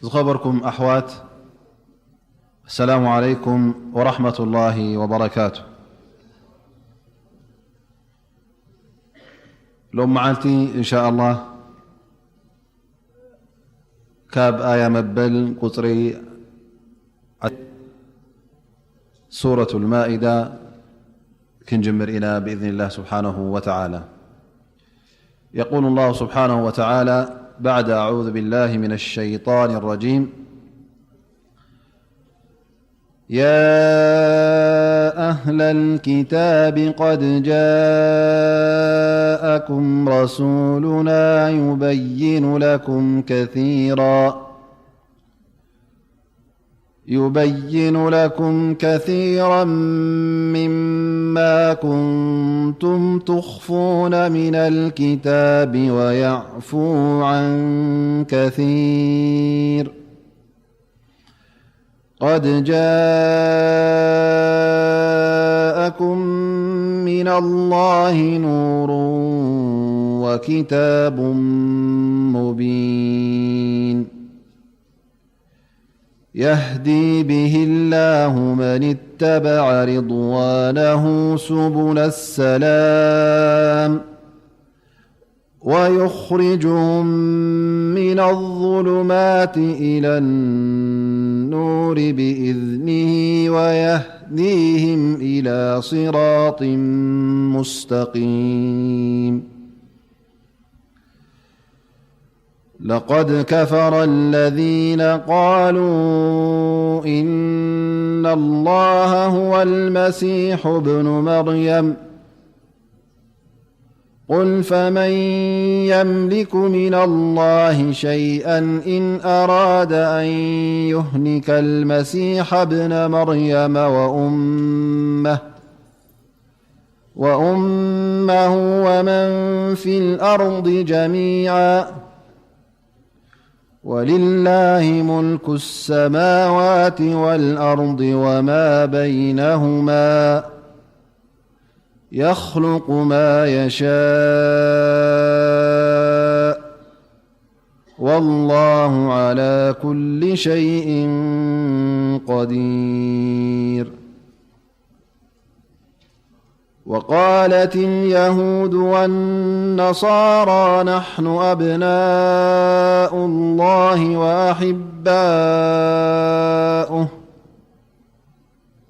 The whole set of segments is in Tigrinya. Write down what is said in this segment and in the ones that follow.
ዝኸበርኩም ኣሕዋት፣ السلام عليكم ورحمة الله وبركاته. ሎም መዓልቲ إن شاء الله ካብ ኣያ መበል ቁጽሪ ሱረቱል ማኢዳ ክንጅምር ኢና ብኢዝኒላህ ስብሓነሁ ወተዓላ። يقول الله سبحانه وتعالى بعد أعوذ بالله من الشيطان الرجيم. يا أهل الكتاب قد جاءكم رسولنا يبين لكم كثيرا يبين لكم كثيرا مما كنتم تخفون من الكتاب ويعفو عن كثير. قد جاءكم من الله نور وكتاب مبين. يهدي به الله من اتبع رضوانه سبل السلام ويخرجهم من الظلمات إلى النور بإذنه ويهديهم إلى صراط مستقيم. لقد كفر الذين قالوا إن الله هو المسيح ابن مريم. قل فمن يملك من الله شيئا إن أراد أن يهلك المسيح ابن مريم وأمه وأمه ومن في الأرض جميعا ولله ملك السماوات والأرض وما بينهما يخلق ما يشاء والله على كل شيء قدير. وقالت اليهود والنصارى نحن أبناء الله وأحباؤه.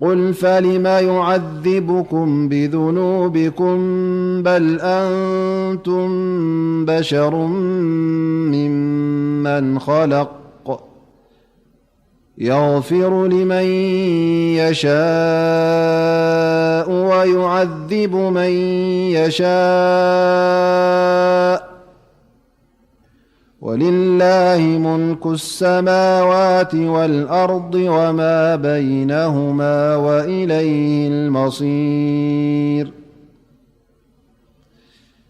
قل فلم يعذبكم بذنوبكم بل أنتم بشر ممن خلق يغفر لمن يشاء ويعذب من يشاء ولله ملك السماوات والأرض وما بينهما وإليه المصير.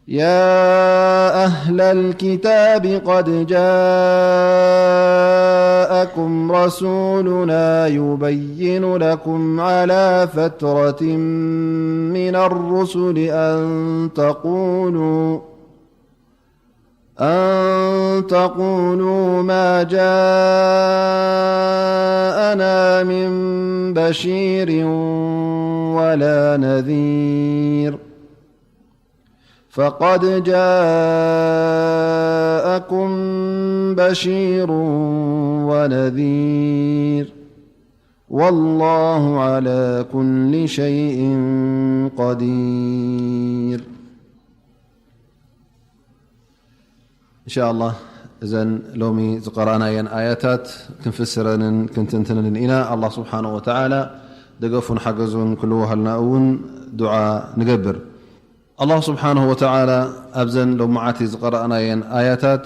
يا أهل الكتاب قد جاءكم رسولنا يبين لكم على فترة من الرسل أن تقولوا أن تقولوا ما جاءنا من بشير ولا نذير فقد جاءكم بشير ونذير والله على كل شيء قدير. إن شاء الله እዘን ሎሚ ዝቀራእናየን ኣያታት ክንፍስረንን ክንትንትነንን ኢና። ኣላህ ስብሓነሁ ወተዓላ ደገፉን ሓገዙን ክልወሃልና እውን ዱዓ ንገብር። ኣላህ ስብሓነሁ ወተዓላ ኣብዘን ሎማዓቲ ዝቀራእናየን ኣያታት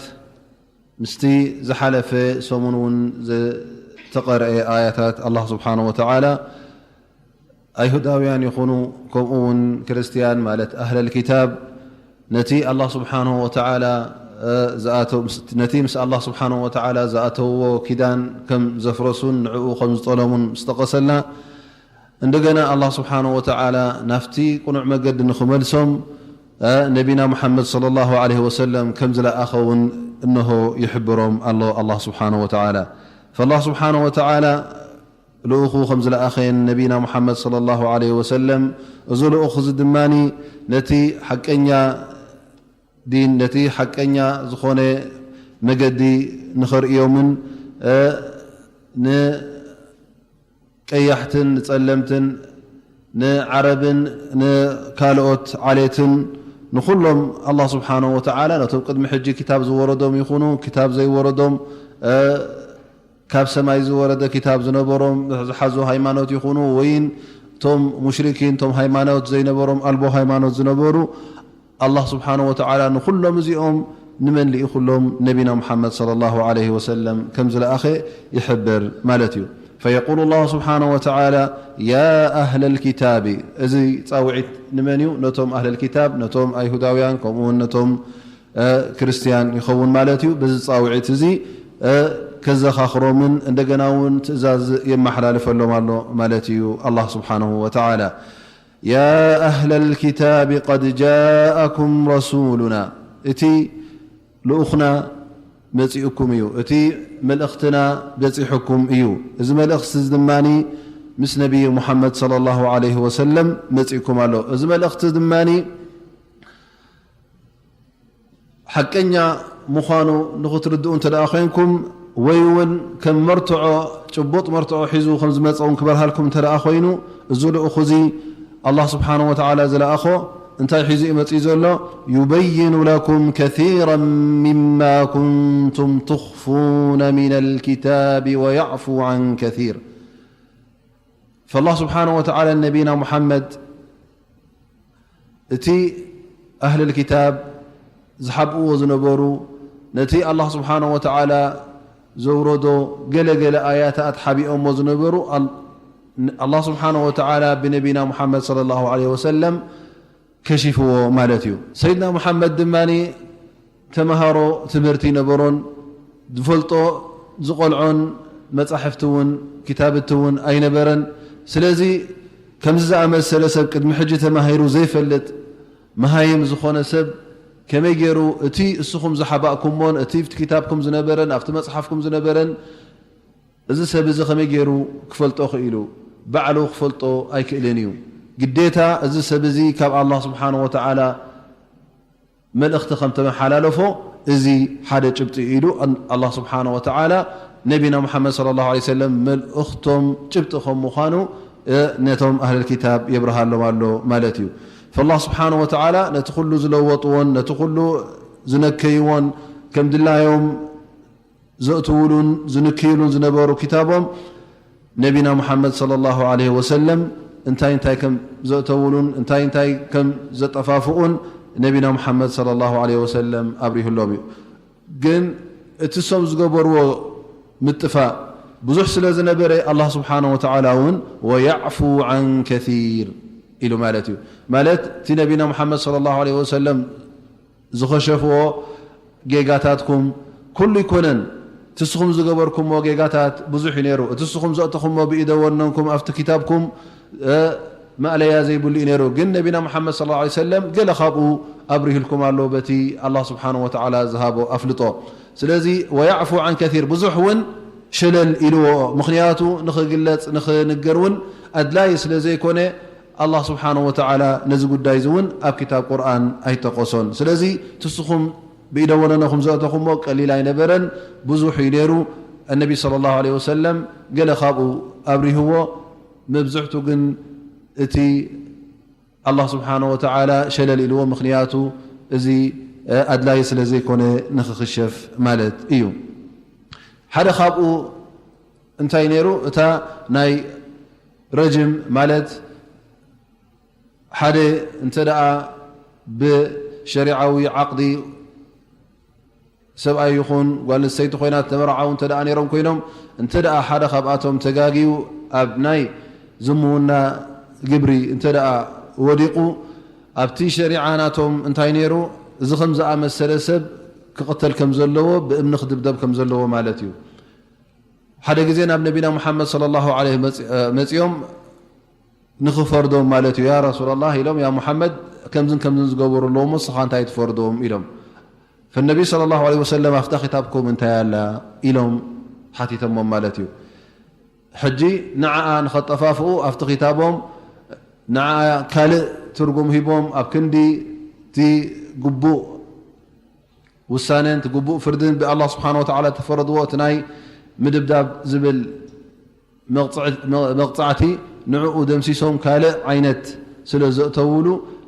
ምስቲ ዝሓለፈ ሰሙን እውን ዝተቐርአ ኣያታት ኣላህ ስብሓነሁ ወተዓላ ኣይሁዳውያን ይኹኑ ከምኡ እውን ክርስትያን ማለት ኣህለል ኪታብ ነቲ ኣላህ ስብሓነሁ ወተዓላ ነቲ ምስ ኣላህ ስብሓነሁ ወተዓላ ዝኣተውዎ ኪዳን ከም ዘፍረሱን ንዕኡ ከም ዝጠለሙን ምስ ጠቐሰልና እንደገና ኣላህ ስብሓነሁ ወተዓላ ናፍቲ ቅኑዕ መገዲ ንኽመልሶም ነቢና ሙሓመድ ሰለላሁ ዐለይሂ ወሰለም ከም ዝለኣኸ እውን እነሆ ይሕብሮም ኣሎ ኣላህ ስብሓነሁ ወተዓላ። ፈላህ ስብሓነሁ ወተዓላ ልኡኹ ከም ዝለኣኸን ነቢና ሙሓመድ ሰለላሁ ዐለይሂ ወሰለም፣ እዚ ልኡኽ እዚ ድማኒ ነቲ ሓቀኛ ዲን፣ ነቲ ሓቀኛ ዝኾነ መገዲ ንኸርእዮምን፣ እ፣ ን ቀያሕትን ንጸለምትን ንዓረብን ንካልኦት ዓሌትን ንኹሎም ኣላህ ስብሓነሁ ወተዓላ ነቶም ቅድሚ ሕጂ ክታብ ዝወረዶም ይኹኑ ክታብ ዘይወረዶም፣ እ፣ ካብ ሰማይ ዝወረደ ክታብ ዝነበሮም ዝሓዙ ሃይማኖት ይኹኑ ወይን እቶም ሙሽሪኪን እቶም ሃይማኖት ዘይነበሮም ኣልቦ ሃይማኖት ዝነበሩ ኣላህ ስብሓነሁ ወተዓላ ንኹሎም እዚኦም ንመን ልኢኹሎም? ነቢና ሙሓመድ ሰለላሁ ዐለይሂ ወሰለም ከም ዝለኣኸ ይሕብር ማለት እዩ። ፈየቁሉ ላሁ ስብሓነሁ ወተዓላ፣ ያ ኣህለል ኪታቢ፣ እዚ ጻውዒት ንመን እዩ? ነቶም ኣህለል ኪታብ፣ ነቶም ኣይሁዳውያን፣ ከምኡ እውን ነቶም፣ እ፣ ክርስትያን ይኸውን ማለት እዩ። በዚ ጻውዒት እዚ፣ እ፣ ከዘኻኽሮምን እንደገና እውን ትእዛዝ የመሓላልፈሎም ኣሎ ማለት እዩ ኣላህ ስብሓነሁ ወተዓላ። ያ ኣህለል ኪታብ ቀድ ጃኣኩም ረሱሉና፣ እቲ ልኡኽና መጺኡኩም እዩ፣ እቲ መልእኽትና በጺሑኩም እዩ። እዚ መልእኽቲ እዚ ድማኒ ምስ ነቢይ ሙሓመድ ሰለላሁ ዐለይሂ ወሰለም መጺእኩም ኣሎ። እዚ መልእኽቲ ድማኒ ሓቀኛ ምዃኑ ንኽትርድኡ እንተ ደኣ ኾይንኩም፣ ወይ እውን ከም መርትዖ፣ ጭቡጥ መርትዖ ሒዙ ከም ዝመጸ እውን ክበርሃልኩም እንተ ደኣ ኾይኑ፣ እዚ ልኡኽ እዚ ኣላህ ስብሓነሁ ወተዓላ ዝለኣኾ እንታይ ሒዙ እዩ መጺኡ ዘሎ? ዩበይኑ ለኩም ከሲራን ሚማ ኩንቱም ትኽፉነ ሚነል ኪታቢ ወየዕፉ ዐን ከሲር። ፈላህ ስብሓነሁ ወተዓላ ነቢና ሙሓመድ እቲ ኣህለል ኪታብ ዝሓብእዎ ዝነበሩ፣ ነቲ ኣላህ ስብሓነሁ ወተዓላ ዘውረዶ ገለ ገለ ኣያታት ሓቢኦሞ ዝነበሩ፣ ኣል-፣ ኣላህ ስብሓነሁ ወተዓላ ብነቢና ሙሓመድ ሰለላሁ ዐለይሂ ወሰለም ከሺፍዎ ማለት እዩ። ሰይድና ሙሓመድ ድማኒ ተምሃሮ ትምህርቲ ይነበሮን፣ ዝፈልጦ ዝቖልዖን መጻሕፍቲ እውን ክታብቲ እውን ኣይነበረን። ስለዚ ከምዚ ዝኣመሰለ ሰብ ቅድሚ ሕጂ ተማሂሩ ዘይፈልጥ መሃይም ዝኾነ ሰብ ከመይ ገይሩ እቲ እስኹም ዝሓባእኩሞን እቲ ኣብቲ ክታብኩም ዝነበረን ኣብቲ መጽሓፍኩም ዝነበረን እዚ ሰብ እዚ ከመይ ገይሩ ክፈልጦ ክኢሉ? ባዕሉ ክፈልጦ ኣይክእልን እዩ። ግዴታ እዚ ሰብ እዚ ካብ ኣላህ ስብሓነሁ ወተዓላ መልእኽቲ ከም ተመሓላለፎ እዚ ሓደ ጭብጢ እዩ ኢሉ ኣላህ ስብሓነሁ ወተዓላ ነቢና ሙሓመድ ሰለላሁ ዐለይሂ ወሰለም መልእኽቶም ጭብጢ ከም ምዃኑ፣ እ፣ ነቶም ኣህለል ኪታብ የብርሃሎም ኣሎ ማለት እዩ። ፈላህ ስብሓነሁ ወተዓላ ነቲ ኩሉ ዝለወጥዎን ነቲ ኩሉ ዝነከይዎን ከም ድላዮም ዘእትውሉን ዝንክይሉን ዝነበሩ ክታቦም ነቢና ሙሓመድ ሰለላሁ ዐለይሂ ወሰለም እንታይ እንታይ ከም ዘእተውሉን እንታይ እንታይ ከም ዘጠፋፍኡን ነቢና ሙሓመድ ሰለላሁ ዐለይሂ ወሰለም ኣብሪሁሎም እዩ። ግን እቲ እሶም ዝገበርዎ ምጥፋእ ብዙሕ ስለ ዝነበረ ኣላህ ስብሓነሁ ወተዓላ እውን ወየዕፉ ዐን ከሲር ኢሉ ማለት እዩ። ማለት እቲ ነቢና ሙሓመድ ሰለላሁ ዐለይሂ ወሰለም ዝኸሸፍዎ ጌጋታትኩም ኩሉ ይኮነን። እቲ እስኹም ዝገበርኩምዎ ጌጋታት ብዙሕ እዩ ነይሩ። እቲ እስኹም ዘእተኹምዎ ብኢደ ወነንኩም ኣብቲ ክታብኩም፣ እ፣ ማእለያ ዘይብሉ እዩ ነይሩ። ግን ነቢና ሙሓመድ ሰለላሁ ዐለይሂ ወሰለም ገለ ካብኡ ኣብሪህልኩም ኣሎ በቲ ኣላህ ስብሓነሁ ወተዓላ ዝሃቦ ኣፍልጦ። ስለዚ ወየዕፉ ዐን ከሲር ብዙሕ እውን ሸለል ኢልዎ። ምኽንያቱ ንኽግለጽ ንኽንገር እውን ኣድላዪ ስለ ዘይኮነ ኣላህ ስብሓነሁ ወተዓላ ነዚ ጉዳይ እዚ እውን ኣብ ክታብ ቁርኣን ኣይጠቐሶን። ስለዚ እቲ እስኹም ብኢደ ወነነኹም ዘእተኹሞ ቀሊል ኣይነበረን፣ ብዙሕ እዩ ነይሩ። ኣነቢ ሰለላሁ ዐለይሂ ወሰለም ገለ ካብኡ ኣብሪህዎ፣ መብዝሕቱ ግን እቲ ኣላህ ስብሓነሁ ወተዓላ ሸለል ኢልዎ፣ ምኽንያቱ እዚ፣ እ፣ ኣድላዪ ስለ ዘይኮነ ንኽኽሸፍ ማለት እዩ። ሓደ ካብኡ እንታይ ነይሩ? እታ ናይ ረጅም ማለት ሓደ እንተ ደኣ ብሸሪዓዊ ዓቕዲ ሰብኣይ ይኹን ጓል ኣንስተይቲ ኮይና ተመርዓው እንተ ደኣ ነይሮም ኮይኖም፣ እንተ ደኣ ሓደ ካብኣቶም ተጋግዩ ኣብ ናይ ዝምውና ግብሪ እንተ ደኣ ወዲቑ፣ ኣብቲ ሸሪዓ ናቶም እንታይ ነይሩ? እዚ ከም ዝኣመሰለ ሰብ ክቕተል ከም ዘለዎ፣ ብእምኒ ክድብደብ ከም ዘለዎ ማለት እዩ። ሓደ ግዜ ናብ ነቢና ሙሓመድ ሰለላሁ ዐለይሂ መጽ-፣ መጽዮም ንኽፈርዶም ማለት እዩ። ያ ረሱላላህ ኢሎም፣ ያ ሙሓመድ ከምዝን ከምዝን ዝገበሩ ኣለዉ፣ እሞ ንስኻ እንታይ ትፈርዶም ኢሎም። ፈነቢ ሰለላሁ ዐለይሂ ወሰለም፣ ኣብታ ክታብኩም እንታይ ኣላ ኢሎም ሓቲቶሞም ማለት እዩ። ሕጂ ንዓኣ ንኸጠፋፍኡ ኣብቲ ክታቦም ንዓኣ ካልእ ትርጉም ሂቦም ኣብ ክንዲ እቲ ግቡእ ውሳኔን እቲ ግቡእ ፍርድን ብኣላህ ስብሓነ ወተዓላ ተፈረድዎ እቲ ናይ ምድብዳብ ዝብል መቕጻዕቲ ንዕኡ ደምሲሶም ካልእ ዓይነት ስለ ዘእተውሉ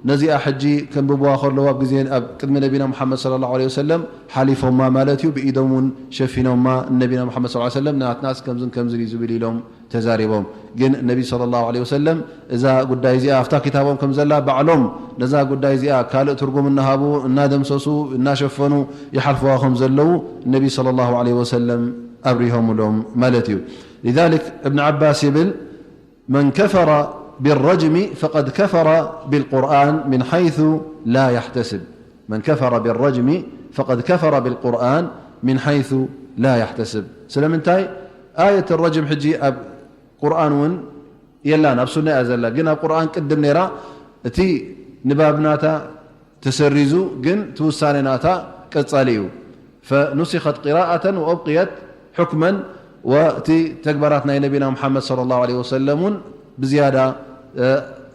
ነዚኣ ሕጂ ከንብብዋ ከለዉ ኣብ ግዜ ኣብ ቅድሚ ነቢና ሙሓመድ ሰለላሁ ዐለይሂ ወሰለም ሓሊፎማ ማለት እዩ። ብኢዶም እውን ሸፊኖማ ነቢና ሙሓመድ ሰለላሁ ዐለይሂ ወሰለም ናትናስ ከምዝን ከምዝን እዩ ዝብል ኢሎም ተዛሪቦም። ግን ነቢ ሰለላሁ ዐለይሂ ወሰለም እዛ ጉዳይ እዚኣ ኣብታ ክታቦም ከም ዘላ ባዕሎም ነዛ ጉዳይ እዚኣ ካልእ ትርጉም እናሃቡ እናደምሰሱ እናሸፈኑ ይሓልፍዋ ከም ዘለዉ ነቢ ሰለላሁ ዐለይሂ ወሰለም ኣብሪሆምሎም ማለት እዩ። ሊዛሊክ እብን ዓባስ ይብል من كفر بالرجم فقد كفر بالقرآن من حيث لا يحتسب. من كفر بالرجم فقد كفر بالقرآن من حيث لا يحتسب. ስለምንታይ ኣየት ረጅም ሕጂ ኣብ ቁርኣን እውን የላን፣ ኣብ ሱና እያ ዘላ። ግን ኣብ ቁርኣን ቅድም ነይራ፣ እቲ ንባብ ናታ ተሰሪዙ፣ ግን እቲ ውሳኔ ናታ ቀጻሊ እዩ። فنسخت قراءة وأبقيت حكما، ወእቲ ተግባራት ናይ ነቢና ሙሓመድ ሰለላሁ ዐለይሂ ወሰለም እውን ብዝያዳ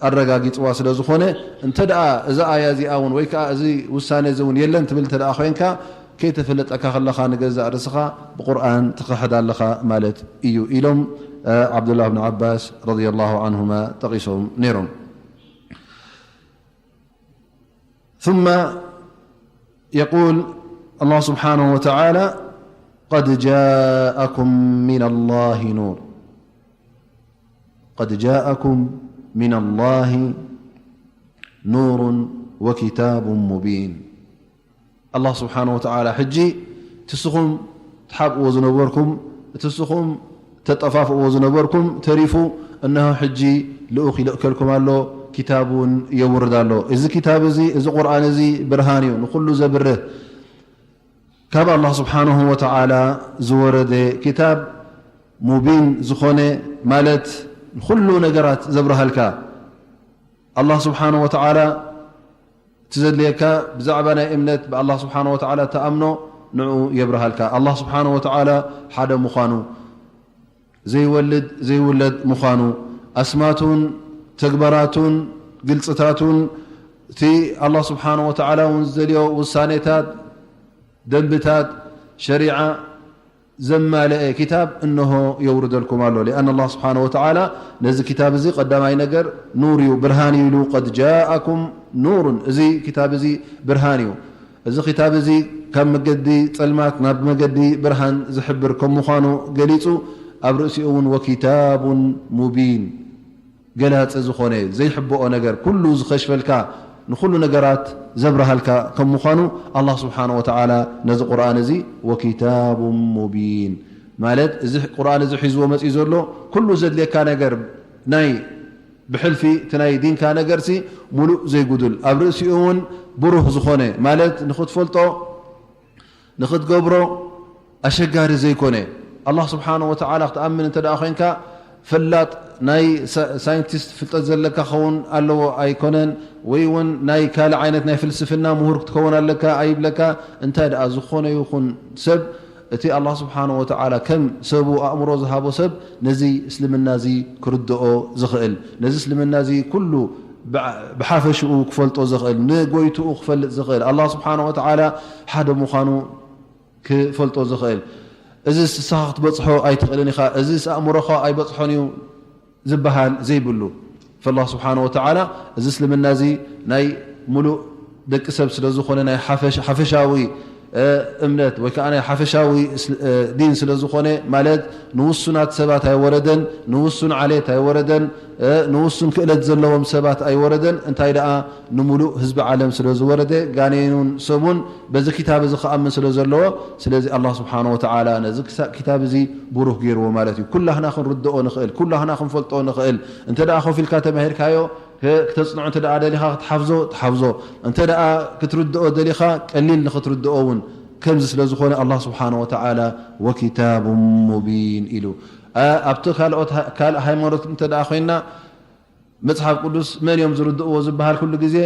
ኣረጋጊጽዋ ስለ ዝኾነ፣ እንተ ደኣ እዛ ኣያ እዚኣ እውን ወይ ከኣ እዚ ውሳኔ እዚ እውን የለን ትብል እንተ ደኣ ኮይንካ፣ ከይተፈለጠካ ከለኻ ንገዛእ ርእስኻ ብቁርኣን ትኽሕድ ኣለኻ ማለት እዩ ኢሎም ዓብዱላህ ብን ዓባስ ረዲየላሁ ዓንሁማ ጠቒሶም ነይሮም። ثم يقول الله سبحانه وتعالى: قد جاءكم من الله نور. قد جاءكم من الله نور وكتاب مبين. ኣላህ ስብሓነ ወተዓላ ሕጂ እቲ ንስኹም ትሓብእዎ ዝነበርኩም፣ እቲ ንስኹም ተጠፋፍእዎ ዝነበርኩም ተሪፉ፣ እነሆ ሕጂ ልኡኽ ይልእከልኩም ኣሎ፣ ኪታብ እውን የውርድ ኣሎ። እዚ ኪታብ እዚ፣ እዚ ቁርኣን እዚ ብርሃን እዩ፣ ንኹሉ ዘብርህ፣ ካብ ኣላህ ስብሓነሁ ወተዓላ ዝወረደ ኪታብ ሙቢን ዝኾነ፣ ማለት ንኹሉ ነገራት ዘብርሃልካ፣ ኣላህ ስብሓነሁ ወተዓላ እቲ ዘድልየካ ብዛዕባ ናይ እምነት ብኣላህ ስብሓነሁ ወተዓላ ተኣምኖ ንዕኡ የብርሃልካ። ኣላህ ስብሓነሁ ወተዓላ ሓደ ምዃኑ፣ ዘይወልድ ዘይውለድ ምዃኑ፣ ኣስማቱን ተግባራቱን ግልጽታቱን፣ እቲ ኣላህ ስብሓነሁ ወተዓላ እውን ዝደልዮ ውሳኔታት፣ ደንብታት፣ ሸሪዓ ዘማለአ ኪታብ እነሆ የውርደልኩም ኣሎ። ሊኣን ኣላህ ስብሓነሁ ወተዓላ ነዚ ኪታብ እዚ ቀዳማይ ነገር ኑር እዩ፣ ብርሃን እዩ ኢሉ፣ ቀድ ጃኣኩም ኑሩን፣ እዚ ኪታብ እዚ ብርሃን እዩ። እዚ ኪታብ እዚ ካብ መገዲ ጸልማት ናብ መገዲ ብርሃን ዝሕብር ከም ምዃኑ ገሊጹ፣ ኣብ ርእሲኡ እውን ወኪታቡን ሙቢን፣ ገላጺ ዝኾነ ዘይሕብኦ ነገር ኩሉ ዝኸሽፈልካ ንኹሉ ነገራት ዘብርሃልካ ከም ምዃኑ ኣላህ ስብሓነ ወተዓላ ነዚ ቁርኣን እዚ ወኪታቡን ሙቢን ማለት እዚ ቁርኣን እዚ ሒዝዎ መጺኡ ዘሎ ኩሉ ዘድልየካ ነገር ናይ ብሕልፊ እቲ ናይ ዲንካ ነገርሲ ሙሉእ ዘይጉዱል ኣብ ርእሲኡ እውን ብሩህ ዝኾነ ማለት ንኽትፈልጦ ንኽትገብሮ ኣሸጋሪ ዘይኮነ፣ ኣላህ ስብሓነ ወተዓላ ክትኣምን እንተ ደኣ ኮይንካ፣ ፈላጥ ናይ ሳ-፣ ሳይንቲስት ፍልጠት ዘለካ ክኸውን ኣለዎ ኣይኮነን፣ ወይ እውን ናይ ካልእ ዓይነት ናይ ፍልስፍና ምሁር ክትከውን ኣለካ ኣይብለካ። እንታይ ደኣ ዝኾነ ይኹን ሰብ፣ እቲ ኣላህ ስብሓነ ወተዓላ ከም ሰቡ ኣእምሮ ዝሃቦ ሰብ ነዚ እስልምና እዚ ክርድኦ ዝኽእል፣ ነዚ እስልምና እዚ ኩሉ ብዓ-፣ ብሓፈሽኡ ክፈልጦ ዝኽእል፣ ንጎይትኡ ክፈልጥ ዝኽእል፣ ኣላህ ስብሓነ ወተዓላ ሓደ ምዃኑ ክፈልጦ ዝኽእል፣ እዚ ንስኻ ክትበጽሖ ኣይትኽእልን ኢኻ፣ እዚ ኣእምሮኻ ኣይበጽሖን እዩ ዝበሃል ዘይብሉ። ፈላህ ስብሓነ ወተዓላ እዚ እስልምና እዚ ናይ ሙሉእ ደቂ ሰብ ስለ ዝኾነ፣ ናይ ሓፈሽ-፣ ሓፈሻዊ፣ እ፣ እምነት ወይ ከዓ ናይ ሓፈሻዊ እስ-፣ እ፣ ዲን ስለ ዝኾነ፣ ማለት ንውሱናት ሰባት ኣይወረደን፣ ንውሱን ዓሌት ኣይወረደን፣ እ፣ ንውሱን ክእለት ዘለዎም ሰባት ኣይወረደን። እንታይ ደኣ ንሙሉእ ህዝቢ ዓለም ስለ ዝወረደ፣ ጋኔኑን ሰቡን በዚ ኪታብ እዚ ክኣምን ስለ ዘለዎ፣ ስለዚ ኣላህ ስብሓነ ወተዓላ ነዚ ክሳ-፣ ኪታብ እዚ ብሩህ ገይርዎ ማለት እዩ። ኩላህና ክንርድኦ ንኽእል፣ ኩላህና ክንፈልጦ ንኽእል። እንተ ደኣ ኮፍ ኢልካ ተማሂርካዮ፣ ክ-፣ ክተጽንዖ እንተ ደኣ ደሊኻ ክትሓፍዞ፣ ትሓፍዞ። እንተ ደኣ ክትርድኦ ደሊኻ፣ ቀሊል ንኽትርድኦ እውን። ከምዚ ስለ ዝኾነ ኣላህ ስብሓነ ወተዓላ ወኪታቡን ሙቢን ኢሉ። ኣ-፣ ኣብቲ ካልኦት ሃ-፣ ካልእ ሃይማኖት እንተ ደኣ ኮይንና፣ መጽሓፍ ቅዱስ መን እዮም ዝርድእዎ ዝበሃል ኩሉ ግዜ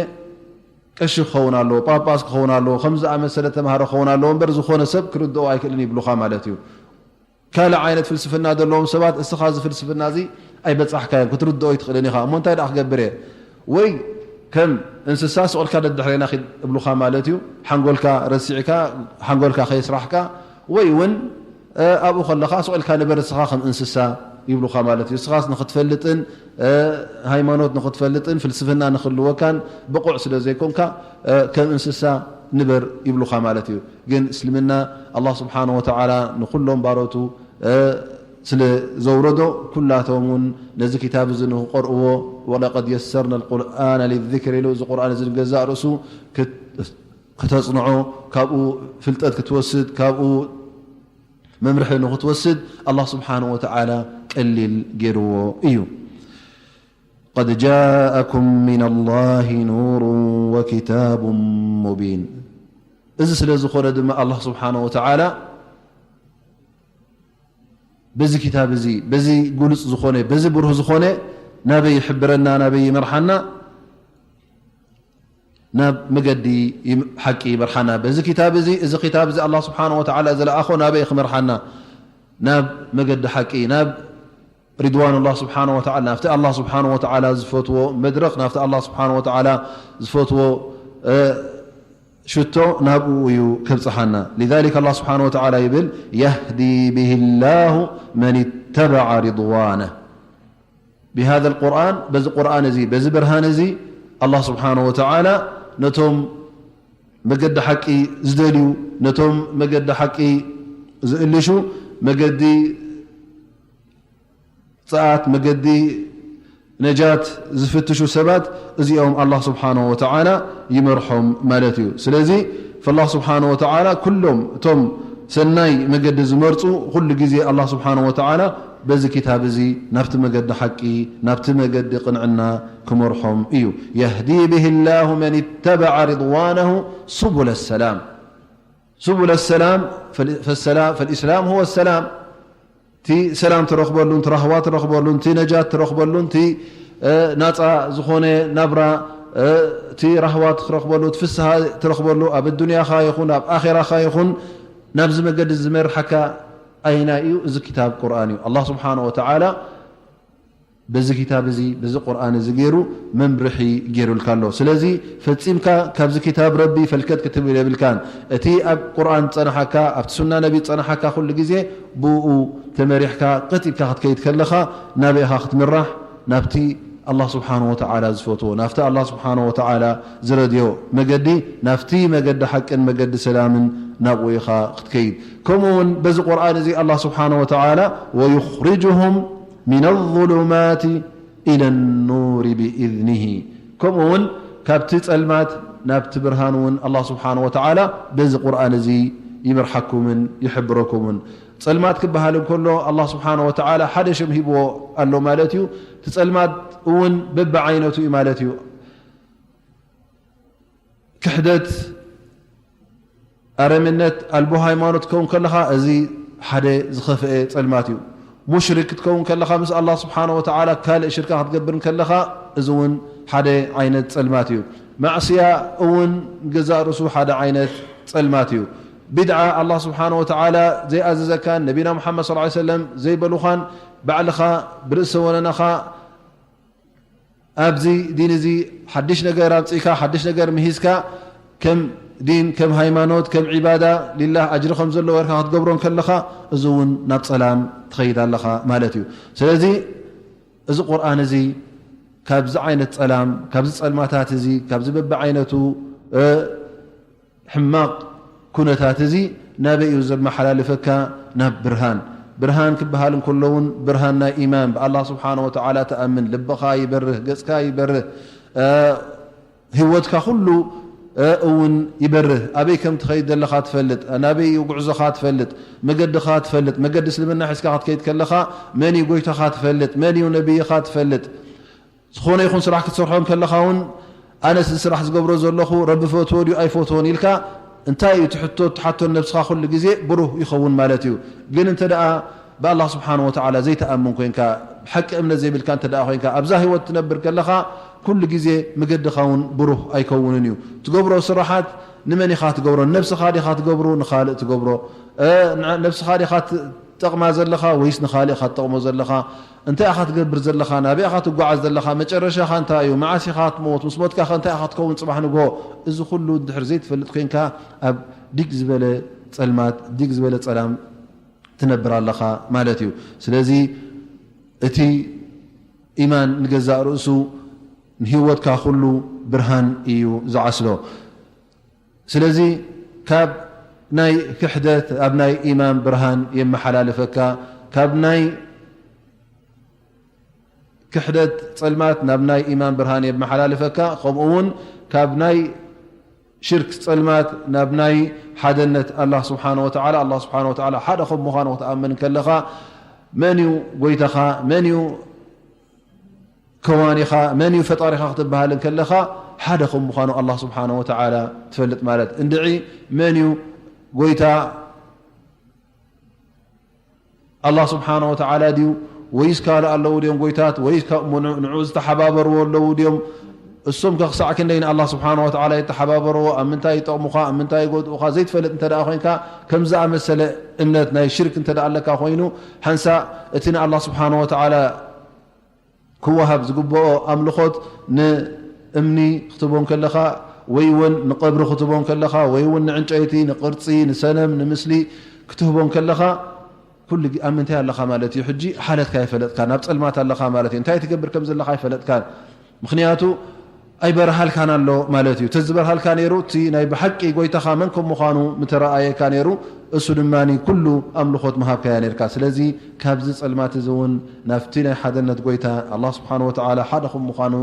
ቀሺ ክኸውን ኣለዎ፣ ጳጳስ ክኸውን ኣለዎ፣ ከም ዝኣመሰለ ተምሃሮ ክኸውን ኣለዎ እምበር ዝኾነ ሰብ ክርድኦ ኣይክእልን ይብሉኻ ማለት እዩ። ካልእ ዓይነት ፍልስፍና ዘለዎም ሰባት እስኻ እዚ ፍልስፍና እዚ ኣይበጻሕካዮም፣ ክትርድኦ ኣይትኽእልን ኢኻ። እሞ እንታይ ደኣ ክገብር እየ? ወይ ከም እንስሳ ስቕ ኢልካ ደድሕሬና ኺድ እብሉኻ ማለት እዩ። ሓንጎልካ ረሲዕካ፣ ሓንጎልካ ከየስራሕካ፣ ወይ እውን ኣብኡ ከለኻ ስቕ ኢልካ ንበር እስኻ ከም እንስሳ ይብሉኻ ማለት እዩ። እስኻስ ንኽትፈልጥን ሃይማኖት ንኽትፈልጥን ፍልስፍና ንኽልወካን ብቑዕ ስለ ዘይኮንካ ከም እንስሳ ንበር ይብሉኻ ማለት እዩ። ግን እስልምና ኣላህ ስብሓነ ወተዓላ ንኹሎም ባሮቱ ስለ ዘውረዶ ኩላቶም እውን ነዚ ክታብ እዚ ንኽቐርእዎ ወለቀድ የሰርና ልቁርኣነ ሊዝክር ኢሉ እዚ ቁርኣን እዚ ንገዛእ ርእሱ ክተጽንዖ፣ ካብኡ ፍልጠት ክትወስድ፣ ካብኡ መምርሒ ንኽትወስድ ኣላህ ስብሓነሁ ወተዓላ ቀሊል ገይርዎ እዩ። ቀድ ጃአኩም ሚነላሂ ኑሩን ወኪታቡን ሙቢን። እዚ ስለ ዝኾነ ድማ ኣላህ ስብሓነሁ ወተዓላ በዚ ክታብ እዚ፣ በዚ ግሉጽ ዝኾነ፣ በዚ ብሩህ ዝኾነ ናበይ ይሕብረና፣ ናበይ ይመርሓና? ናብ መገዲ ሓቂ ይመርሓና። በዚ ክታብ እዚ፣ እዚ ክታብ እዚ ኣላህ ስብሓነሁ ወተዓላ ዝለኣኾ ናበይ ክመርሓና? ናብ መገዲ ሓቂ፣ ናብ ሪድዋኑላህ ስብሓነሁ ወተዓላ፣ ናብቲ ኣላህ ስብሓነሁ ወተዓላ ዝፈትዎ መድረኽ፣ ናብቲ ኣላህ ስብሓነሁ ወተዓላ ዝፈትዎ ሽቶ ናብኡ እዩ ከብጽሓና። ሊዛሊክ ኣላህ ስብሓነሁ ወተዓላ ይብል፣ የህዲ ብሂላሁ መን ተበዐ ሪድዋነህ። ቢሃዘል ቁርኣን፣ በዚ ቁርኣን እዚ፣ በዚ ብርሃን እዚ ኣላህ ስብሓነሁ ወተዓላ ነቶም መገዲ ሓቂ ዝደልዩ፣ ነቶም መገዲ ሓቂ ዝእልሹ፣ መገዲ ጸኣት፣ መገዲ ነጃት ዝፍትሹ ሰባት እዚኦም ኣላህ ስብሓነሁ ወተዓላ ይመርሖም ማለት እዩ። ስለዚ ፈላህ ስብሓነሁ ወተዓላ ኩሎም እቶም ሰናይ መገዲ ዝመርጹ ኩሉ ግዜ ኣላህ ስብሓነሁ ወተዓላ በዚ ክታብ እዚ ናብቲ መገዲ ሓቂ፣ ናብቲ መገዲ ቅንዕና ክመርሖም እዩ። የህዲ ብሂላሁ መን ተበዐ ሪድዋነሁ ሱቡለ ሰላም። ሱቡለ ሰላም፣ ፈልኢስላም ሁወ ሰላም። እቲ ሰላም ትረኽበሉን፣ እቲ ራህዋ ትረኽበሉን፣ እቲ ነጃት ትረኽበሉን፣ እቲ ናጻ ዝኾነ ናብራ፣ እቲ ራህዋ ትረኽበሉ፣ እቲ ፍስሃ ትረኽበሉ፣ ኣብ ኣዱንያኻ ይኹን ኣብ ኣኼራኻ ይኹን ናብዚ መገዲ ዝመርሓካ ኣይናይ እዩ? እዚ ክታብ ቁርኣን እዩ። ኣላህ ስብሓነሁ ወተዓላ በዚ ክታብ እዚ፣ በዚ ቁርኣን እዚ ገይሩ መምርሒ ገይሩልካ ኣሎ። ስለዚ ፈጺምካ ካብዚ ክታብ ረቢ ፈልከት ክትብል የብልካን። እቲ ኣብ ቁርኣን ዝጸንሓካ፣ ኣብቲ ሱና ነቢ ዝጸንሓካ ኩሉ ግዜ ብኡ ተመሪሕካ ቀጥ ኢልካ ክትከይድ ከለኻ ናበይ ኢኻ ክትምራሕ? ናብቲ ኣላህ ስብሓነሁ ወተዓላ ዝፈትዎ፣ ናብቲ ኣላህ ስብሓነሁ ወተዓላ ዝረድዮ መገዲ፣ ናብቲ መገዲ ሓቅን መገዲ ሰላምን ናብኡ ኢኻ ክትከይድ። ከምኡ እውን በዚ ቁርኣን እዚ ኣላህ ስብሓነሁ ወተዓላ ወዩኽርጅሁም ሚነ ዙሉማት ኢለ ኑር ብኢዝኒሂ። ከምኡ እውን ካብቲ ጸልማት ናብቲ ብርሃን እውን ኣላህ ስብሓነሁ ወተዓላ በዚ ቁርኣን እዚ ይምርሓኩምን ይሕብረኩምን። ጸልማት ክበሃል እንከሎ ኣላህ ስብሓነሁ ወተዓላ ሓደ ሽም ሂብዎ ኣሎ ማለት እዩ። እቲ ጸልማት እውን በብዓይነቱ እዩ ማለት እዩ። ክሕደት፣ ኣረምነት፣ ኣልቦ ሃይማኖት ትከውን ከለኻ፣ እዚ ሓደ ዝኸፍአ ጸልማት እዩ። ሙሽሪክ ክትከውን ከለኻ፣ ምስ ኣላህ ስብሓነሁ ወተዓላ ካልእ ሽርካ ክትገብር ከለኻ፣ እዚ እውን ሓደ ዓይነት ጸልማት እዩ። ማዕስያ እውን ገዛእ ርእሱ ሓደ ዓይነት ጸልማት እዩ። ቢድዓ፣ ኣላህ ስብሓነሁ ወተዓላ ዘይኣዘዘካን ነቢና ሙሓመድ ሰለላሁ ዐለይሂ ወሰለም ዘይበሉኻን፣ ባዕልኻ ብርእሰ ወነናኻ ኣብዚ ዲን እዚ ሓድሽ ነገር ኣምጺእካ፣ ሓድሽ ነገር ምሂዝካ፣ ከም ዲን፣ ከም ሃይማኖት፣ ከም ዒባዳ ሊላህ ኣጅሪ ከም ዘለዎ ጌርካ ክትገብሮ እንከለኻ፣ እዚ እውን ናብ ጸላም ትኸይድ ኣለኻ ማለት እዩ። ስለዚ እዚ ቁርኣን እዚ ካብዚ ዓይነት ጸላም፣ ካብዚ ጸልማታት እዚ፣ ካብዚ በብዓይነቱ፣ እ፣ ሕማቕ ኩነታት እዚ ናበይ እዩ ዘመሓላልፈካ? ናብ ብርሃን። ብርሃን ክበሃል እንከሎ እውን ብርሃን ናይ ኢማን፣ ብኣላህ ስብሓነ ወተዓላ ትኣምን፣ ልብኻ ይበርህ፣ ገጽካ ይበርህ፣ እ፣ ህይወትካ ኩሉ፣ እ፣ እውን ይበርህ። ኣበይ ከም ትኸይድ ዘለኻ ትፈልጥ፣ ናበይ እዩ ጉዕዞኻ ትፈልጥ፣ መገድኻ ትፈልጥ። መገዲ እስልምና ሒዝካ ክትከይድ ከለኻ መን እዩ ጎይታኻ ትፈልጥ፣ መን እዩ ነብይኻ ትፈልጥ። ዝኾነ ይኹን ስራሕ ክትሰርሖ እንከለኻ እውን፣ ኣነስ እዚ ስራሕ ዝገብሮ ዘለኹ ረቢ ፈትዎ ድዩ ኣይፈትዎን ኢልካ፣ እንታይ እዩ እቲ ሕቶ እትሓቶን ነብስኻ ኩሉ ግዜ ብሩህ ይኸውን ማለት እዩ። ግን እንተ ደኣ ብኣላህ ስብሓን ወተዓላ ዘይተኣምን ኮይንካ፣ ብሓቂ እምነት ዘይብልካ እንተ ደኣ ኮይንካ፣ ኣብዛ ህይወት ትነብር ከለኻ፣ ኩሉ ግዜ መገድኻ እውን ብሩህ ኣይከውንን እዩ። ትገብሮ ስራሓት ንመን ኢኻ ትገብሮ? ንነብስኻ ዲኻ ትገብሩ? ንኻልእ ትገብሮ? እ፣ ን-፣ ነብስኻ ዲኻ ት-፣ ትጠቕማ ዘለኻ ወይስ ንኻልእ ኢኻ ትጠቕሞ ዘለኻ? እንታይ ኢኻ ትገብር ዘለኻ? ናበይ ኢኻ ትጓዓዝ ዘለኻ? መጨረሻኻ እንታይ እዩ? መዓስ ኢኻ ትሞት? ምስ ሞትካ ኸ እንታይ ኢኻ ትከውን ጽባሕ ንግሆ? እዚ ኩሉ እንድሕር ዘይትፈልጥ ኮይንካ፣ ኣብ ዲግ ዝበለ ጸልማት፣ ዲግ ዝበለ ጸላም ትነብር ኣለኻ ማለት እዩ። ስለዚ እቲ ኢማን ንገዛእ ርእሱ ንህይወትካ ኩሉ ብርሃን እዩ ዝዓስሎ። ስለዚ ካብ ናይ ክሕደት ኣብ ናይ ኢማን ብርሃን የመሓላልፈካ፣ ካብ ናይ ክሕደት ጸልማት ናብ ናይ ኢማን ብርሃን የመሓላልፈካ፣ ከምኡ እውን ካብ ናይ ሽርክ ጸልማት ናብ ናይ ሓደነት ኣላህ ስብሓነ ወተዓላ፣ ኣላህ ስብሓነ ወተዓላ ሓደ ከም ምዃኑ ክትኣምን ከለኻ፣ መን እዩ ጎይታኻ? መን እዩ ከዋኒኻ? መን እዩ ፈጣሪኻ ክትበሃል እንከለኻ፣ ሓደ ከም ምዃኑ ኣላህ ስብሓነ ወተዓላ ትፈልጥ ማለት። እንድዒ መን እዩ ጎይታ? ኣላህ ስብሓነ ወተዓላ ድዩ? ወይስ ካልእ ኣለዉ ድዮም ጎይታት? ወይስ ካብ-፣ ን-፣ ንዕኡ ዝተሓባበርዎ ኣለዉ ድዮም? እሶም ከ ክሳዕ ክንደይ ንኣላህ ስብሓነ ወተዓላ የተሓባበርዎ? ኣብ ምንታይ ይጠቕሙኻ? ኣብ ምንታይ ይጎድኡኻ? ዘይትፈልጥ እንተ ደኣ ኮይንካ፣ ከም ዝኣመሰለ እምነት ናይ ሽርክ እንተ ደኣ ኣለካ ኮይኑ፣ ሓንሳእ እቲ ንኣላህ ስብሓነ ወተዓላ ክወሃብ ዝግብኦ ኣምልኾት ንእምኒ ክትቦ እንከለኻ፣ ወይ እውን ንቐብሪ ክትቦ እንከለኻ፣ ወይ እውን ንዕንጨይቲ፣ ንቕርጺ፣ ንሰነም፣ ንምስሊ ክትህቦ እንከለኻ፣ ኩሉ ግ-፣ ኣብ ምንታይ ኣለኻ ማለት እዩ? ሕጂ ሓለትካ ኣይፈለጥካን፣ ኣብ ጸልማት ኣለኻ ማለት እዩ። እንታይ ትገብር ከም ዘለኻ ኣይፈለጥካን። ምኽንያቱ ኣይበርሃልካን ኣሎ ማለት እዩ። ተዝበርሃልካ ነይሩ፣ እቲ ናይ ብሓቂ ጎይታኻ መን ከም ምዃኑ ምተረኣየካ ነይሩ፣ እሱ ድማ ኩሉ ኣምልኾት ምሃብካያ ነይርካ። ስለዚ ካብዚ ጸልማት እዚ እውን ናብቲ ናይ ሓደነት ጎይታ ኣላህ ስብሓነ ወተዓላ ሓደ ከም ምዃኑ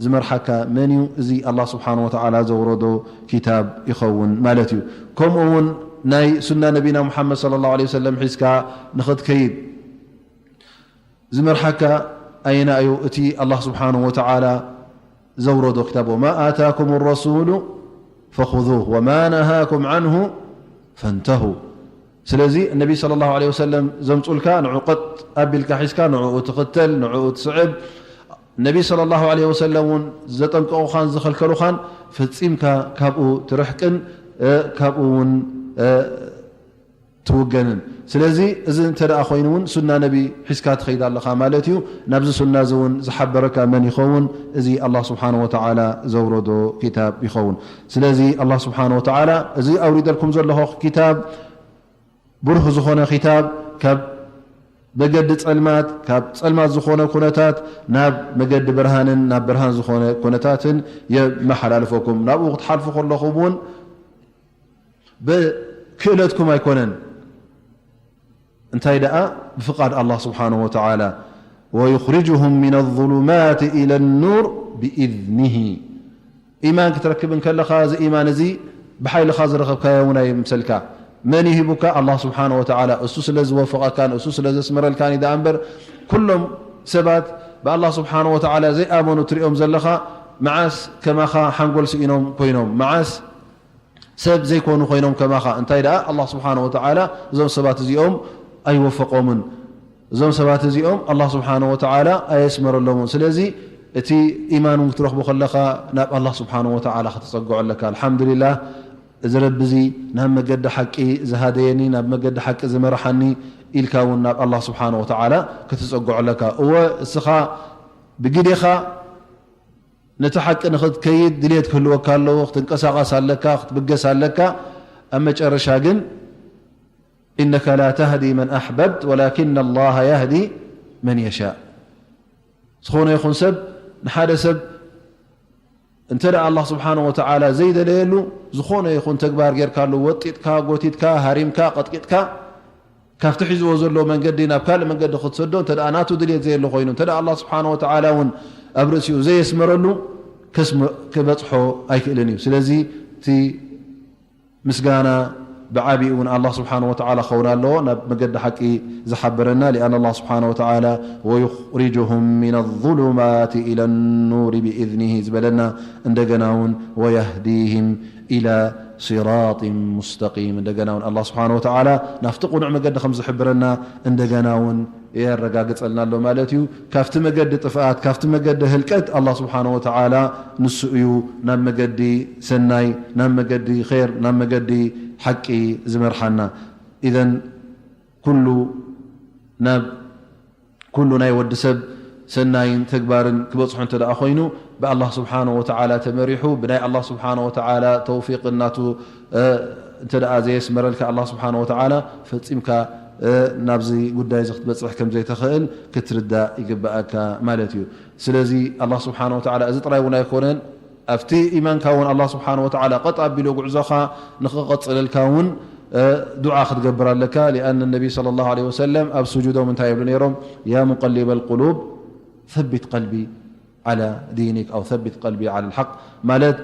ዝመርሓካ መን እዩ? እዚ ኣላህ ስብሓነ ወተዓላ ዘውረዶ ኪታብ ይኸውን ማለት እዩ። ከምኡ እውን ናይ ሱና ነቢና ሙሓመድ ሰለላሁ ዐለይሂ ወሰለም ሒዝካ ንኽትከይድ ዝመርሓካ ኣየና እዩ? እቲ ኣላህ ስብሓነሁ ወተዓላ ዘውረዶ ክታብ፣ "ወማ ኣታኩም ረሱሉ ፈኹዙህ ወማ ነሃኩም ዓንሁ ፈንተሁ።" ስለዚ ነቢ ሰለላሁ ዐለይሂ ወሰለም ዘምፁልካ ንዑ ቀጥ ኣቢልካ ሒዝካ ንዕኡ ትኽተል፣ ንዕኡ ትስዕብ። ነቢ ሰለላሁ ዐለይሂ ወሰለም እውን ዘጠንቀቑኻን ዝኸልከሉኻን ፈፂምካ ካብኡ ትርሕቅን፣ እ፣ ካብኡ እውን፣ እ፣ ትውገንን። ስለዚ እዚ እንተ ደኣ ኮይኑ እውን ሱና ነቢ ሒዝካ ትኸይድ ኣለኻ ማለት እዩ። ናብዚ ሱና እዚ እውን ዝሓበረካ መን ይኸውን? እዚ ኣላህ ስብሓነሁ ወተዓላ ዘውረዶ ኪታብ ይኸውን። ስለዚ ኣላህ ስብሓነሁ ወተዓላ እዚ ኣውሪደልኩም ዘለኹ ኪታብ ብሩህ ዝኾነ ኪታብ፣ ካብ መገዲ ጸልማት፣ ካብ ጸልማት ዝኾነ ኩነታት ናብ መገዲ ብርሃንን ናብ ብርሃን ዝኾነ ኩነታትን የመሓላልፈኩም። ናብኡ ክትሓልፉ ከለኹም እውን ብክእለትኩም ኣይኮነን፣ እንታይ ደኣ ብፍቓድ ኣላህ ስብሓነሁ ወተዓላ፣ "ወዩኽሪጁሁም ሚነ ዙሉማት ኢለ ኑር ብኢዝኒሂ።" ኢማን ክትረክብ እንከለኻ፣ እዚ ኢማን እዚ ብሓይልኻ ዝረኸብካዮ እውን ኣይምሰልካ። መን ይሂቡካ? ኣላህ ስብሓነሁ ወተዓላ። እሱ ስለ ዝወፈቐካን እሱ ስለ ዘስመረልካን እዩ ደኣ እምበር፣ ኩሎም ሰባት ብኣላህ ስብሓነሁ ወተዓላ ዘይኣመኑ ትሪኦም ዘለኻ፣ መዓስ ከማኻ ሓንጎል ስኢኖም ኮይኖም፣ መዓስ ሰብ ዘይኮኑ ኮይኖም ከማኻ። እንታይ ደኣ ኣላህ ስብሓነሁ ወተዓላ እዞም ሰባት እዚኦም ኣይወፈቖምን። እዞም ሰባት እዚኦም ኣላህ ስብሓነሁ ወተዓላ ኣየስመረሎምን። ስለዚ እቲ ኢማን እውን ክትረኽቦ ከለኻ ናብ ኣላህ ስብሓነሁ ወተዓላ ክትጸግዖ ኣለካ። ኣልሓምዱሊላህ፣ እዚ ረቢ እዚ ናብ መገዲ ሓቂ ዝሃደየኒ፣ ናብ መገዲ ሓቂ ዝመርሓኒ ኢልካ እውን ናብ ኣላህ ስብሓነሁ ወተዓላ ክትጸግዖ ኣለካ። እወ፣ እስኻ ብግዴኻ ነቲ ሓቂ ንኽትከይድ ድልየት ክህልወካ ኣለዎ። ክትንቀሳቐስ ኣለካ፣ ክትብገስ ኣለካ። ኣብ መጨረሻ ግን፣ "ኢነከ ላ ተህዲ መን ኣሕበብት ወላኪነ ላሃ የህዲ መን የሻእ።" ዝኾነ ይኹን ሰብ፣ ንሓደ ሰብ እንተ ደኣ ኣላህ ስብሓነሁ ወተዓላ ዘይደለየሉ፣ ዝኾነ ይኹን ተግባር ጌርካሉ፣ ወጢጥካ፣ ጎቲትካ፣ ሃሪምካ፣ ቀጥቂጥካ፣ ካብቲ ሒዝዎ ዘሎ መንገዲ ናብ ካልእ መንገዲ ክትሰዶ፣ እንተ ደኣ ናቱ ድልየት ዘየሎ ኮይኑ፣ እንተ ደኣ ኣላህ ስብሓነሁ ወተዓላ እውን ኣብ ርእሲኡ ዘየስመረሉ፣ ከስም-፣ ክበጽሖ ኣይክእልን እዩ። ስለዚ እቲ ምስጋና ብዓቢኡ ንኣላህ ስብሓነሁ ወተዓላ ክኸውን ኣለዎ፣ ናብ መገዲ ሓቂ ዝሓበረና። ሊኣን ኣላህ ስብሓነሁ ወተዓላ፣ "ወዩኽሪጁሁም ሚነ ዙሉማት ኢለ ኑሪ ብኢዝኒሂ" ዝበለና፣ እንደገና እውን "ወየህዲሂም ኢላ صراط مستقيم። እንደገና እውን ኣላህ ስብሓነ ወተዓላ ናብቲ ቅኑዕ መገዲ ከም ዝሕብረና እንደገና እውን የረጋግጸልና ኣሎ ማለት እዩ። ካብቲ መገዲ ጥፍኣት፣ ካብቲ መገዲ ህልቀት ኣላህ ስብሓነ ወተዓላ ንሱ እዩ ናብ መገዲ ሰናይ፣ ናብ መገዲ ኸይር፣ ናብ መገዲ ሓቂ ዝመርሓና። ኢዘን ኩሉ ናብ ኩሉ ናይ ወዲ ሰብ ሰናይን ተግባርን ክበጽሖ እንተ ደኣ ኮይኑ፣ ብኣላህ ስብሓነ ወተዓላ ተመሪሑ፣ ብናይ ኣላህ ስብሓነ ወተዓላ ተውፊቅን ናቱ፣ እ፣ እንተ ደኣ ዘየስመረልካ ኣላህ ስብሓነ ወተዓላ፣ ፈጺምካ፣ እ፣ ናብዚ ጉዳይ እዚ ክትበጽሕ ከም ዘይትኽእል ክትርዳእ ይግብኣካ ማለት እዩ። ስለዚ ኣላህ ስብሓነ ወተዓላ እዚ ጥራይ እውን ኣይኮነን፣ ኣብቲ ኢማንካ እውን ኣላህ ስብሓነ ወተዓላ ቀጥ ኣቢሉ ጉዕዞኻ ንኽቐጽለልካ እውን፣ እ፣ ዱዓ ክትገብር ኣለካ። ሊኣን ነቢ ሰለላሁ ዐለይሂ ወሰለም ኣብ ስጁዶም እንታይ ይብሉ ነይሮም? ያ ሙቀሊበል ቁሉብ፣ ሰቢት ቀልቢ ዓላ ዲኒክ፣ ኣው ሰቢት ቀልቢ ዓላ ልሓቅ። ማለት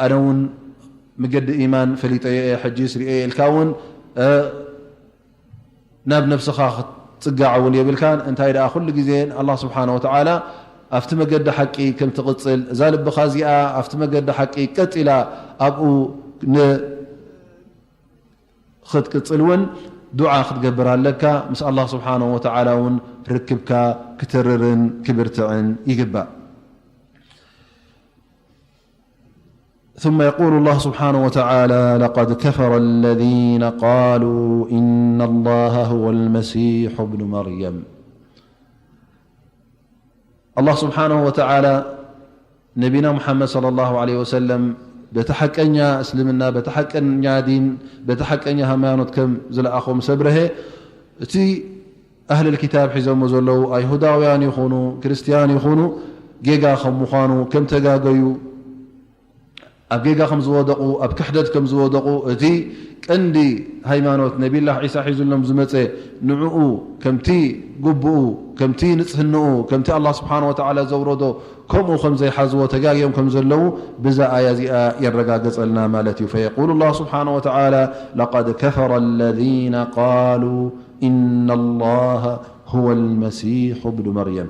ኣነ እውን መገዲ ኢማን ፈሊጠዮ እየ፣ ሕጂስ ርእየ ኢልካ እውን፣ እ፣ ናብ ነብስኻ ክትጽጋዕ እውን የብልካን። እንታይ ደኣ ኩሉ ግዜ ንኣላህ ስብሓነ ወተዓላ ኣብቲ መገዲ ሓቂ ከም ትቕጽል፣ እዛ ልብኻ እዚኣ ኣብቲ መገዲ ሓቂ ቀጥ ኢላ ኣብኡ ን-፣ ክትቅጽል እውን ዱዓ ክትገብር ኣለካ። ምስ ኣላህ ስብሓነ ወተዓላ እውን ርክብካ ክተርርን ክብርትዕን ይግባእ። ثم يقول الله سبحانه وتعالى: لقد كفر الذين قالوا إن الله هو المسيح ابن مريم. ኣላህ ስብሓነሁ ወተዓላ ነቢና ሙሓመድ ሰለላሁ ዐለይሂ ወሰለም በቲ ሓቀኛ እስልምና፣ በቲ ሓቀኛ ዲን፣ በቲ ሓቀኛ ሃይማኖት ከም ዝለኣኾ ምስ ኣብረሀ፣ እቲ ኣህለል ኪታብ ሒዞሞ ዘለዉ ኣይሁዳውያን ይኹኑ ክርስትያን ይኹኑ ጌጋ ከም ምዃኑ፣ ከም ተጋገዩ፣ ኣብ ጌጋ ከም ዝወደቑ፣ ኣብ ክሕደት ከም ዝወደቑ፣ እቲ ቀንዲ ሃይማኖት ነቢላህ ዒሳ ሒዙሎም ዝመጸ ንዕኡ ከምቲ ግቡኡ፣ ከምቲ ንጽህንኡ፣ ከምቲ ኣላህ ስብሓነ ወተዓላ ዘውረዶ ከምኡ ከም ዘይሓዝዎ ተጋግዮም ከም ዘለዉ ብዛ ኣያ እዚኣ የረጋግጸልና ማለት እዩ። فيقول الله سبحانه وتعالى: لقد كفر الذين قالوا إن الله هو المسيح ابن مريم.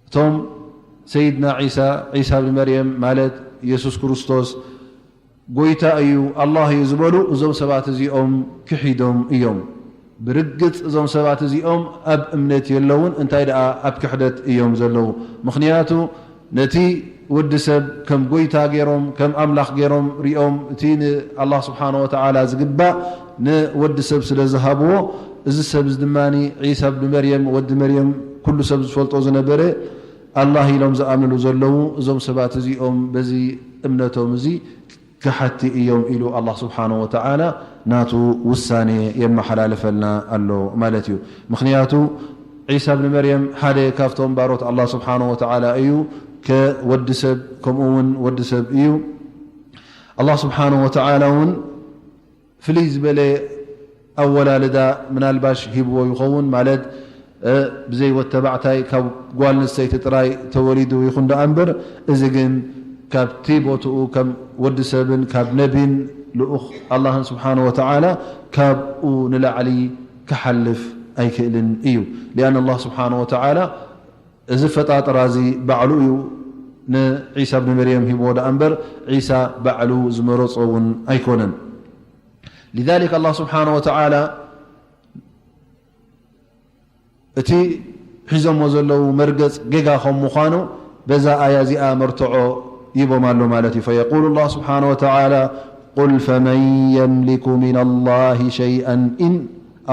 እቶም ሰይድና ዒሳ፣ ዒሳ ብን መርየም ማለት የሱስ ክርስቶስ ጎይታ እዩ፣ ኣላህ እዩ ዝበሉ እዞም ሰባት እዚኦም ክሒዶም እዮም። ብርግጽ እዞም ሰባት እዚኦም ኣብ እምነት የለውን፣ እንታይ ደኣ ኣብ ክሕደት እዮም ዘለዉ። ምኽንያቱ ነቲ ወዲ ሰብ ከም ጎይታ ገይሮም፣ ከም ኣምላኽ ገይሮም ሪኦም፣ እቲ ንኣላህ ስብሓነ ወተዓላ ዝግባእ ንወዲ ሰብ ስለ ዝሃብዎ፣ እዚ ሰብ እዚ ድማ ዒሳ ብን መርየም፣ ወዲ መርየም፣ ኩሉ ሰብ ዝፈልጦ ዝነበረ ኣላህ ኢሎም ዝኣምንሉ ዘለዉ፣ እዞም ሰባት እዚኦም በዚ እምነቶም እዚ ከሓቲ እዮም ኢሉ ኣላህ ስብሓነ ወተዓላ ናቱ ውሳኔ የመሓላልፈልና ኣሎ ማለት እዩ። ምኽንያቱ ዒሳ ብን መርየም ሓደ ካብቶም ባሮት ኣላህ ስብሓነ ወተዓላ እዩ፣ ከወዲ ሰብ ከምኡ እውን ወዲ ሰብ እዩ። ኣላህ ስብሓነ ወተዓላ እውን ፍልይ ዝበለ ኣወላልዳ ምናልባሽ ሂብዎ ይኸውን፣ ማለት፣ እ፣ ብዘይ ወድ ተባዕታይ ካብ ጓል ኣንስተይቲ ጥራይ ተወሊዱ ይኹን ደኣ እምበር፣ እዚ ግን ካብቲ ቦትኡ ከም ወዲ ሰብን ካብ ነቢን ልኡኽ ኣላህን ስብሓነ ወተዓላ ካብኡ ንላዕሊ ክሓልፍ ኣይክእልን እዩ። ሊኣን ኣላህ ስብሓነ ወተዓላ እዚ ፈጣጥራ እዚ ባዕሉ እዩ ንዒሳ ብን መርየም ሂብዎ ደኣ እምበር፣ ዒሳ ባዕሉ ዝመረጾ እውን ኣይኮነን። ሊዛሊክ ኣላህ ስብሓነ ወተዓላ እቲ ሒዞሞ ዘለዉ መርገጽ ጌጋ ከም ምዃኑ በዛ ኣያ እዚኣ መርትዖ ይቦም ኣሎ ማለት እዩ። فيقول الله سبحانه وتعالى: قل فمن يملك من الله شيئا إن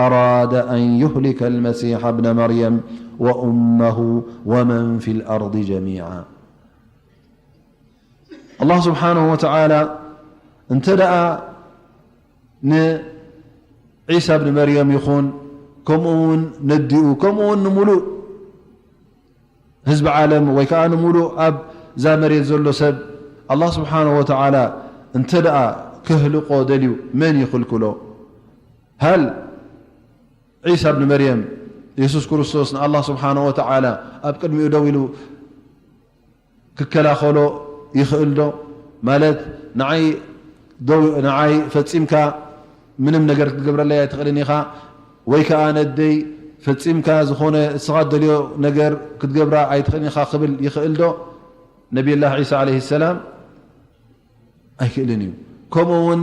أراد أن يهلك المسيح ابن مريم وأمه ومن في الأرض جميعا. ኣላህ ስብሓነሁ ወተዓላ እንተ ደኣ ንዒሳ ብን መርየም ይኹን፣ ከምኡ እውን ነዲኡ፣ ከምኡ እውን ንምሉእ ህዝቢ ዓለም ወይ ከኣ ንምሉእ ኣብዛ መሬት ዘሎ ሰብ ኣላህ ስብሓነሁ ወተዓላ እንተ ደኣ ከህልቆ ደልዩ መን ይኽልክሎ? ሃል ዒሳ ብን መርየም፣ የሱስ ክርስቶስ ንኣላህ ስብሓነሁ ወተዓላ ኣብ ቅድሚኡ ደው ኢሉ ክከላኸሎ ይኽእል ዶ? ማለት ንዓይ ደው-፣ ንዓይ ፈጺምካ ምንም ነገር ክትገብረለይ ኣይትኽእልን ኢኻ፣ ወይ ከኣ ነደይ ፈጺምካ ዝኾነ እስኻ እትደልዮ ነገር ክትገብራ ኣይትኽእልን ኢኻ ክብል ይኽእል ዶ? ነቢይላህ ዒሳ ዓለይሂ ሰላም ኣይክእልን እዩ። ከምኡ እውን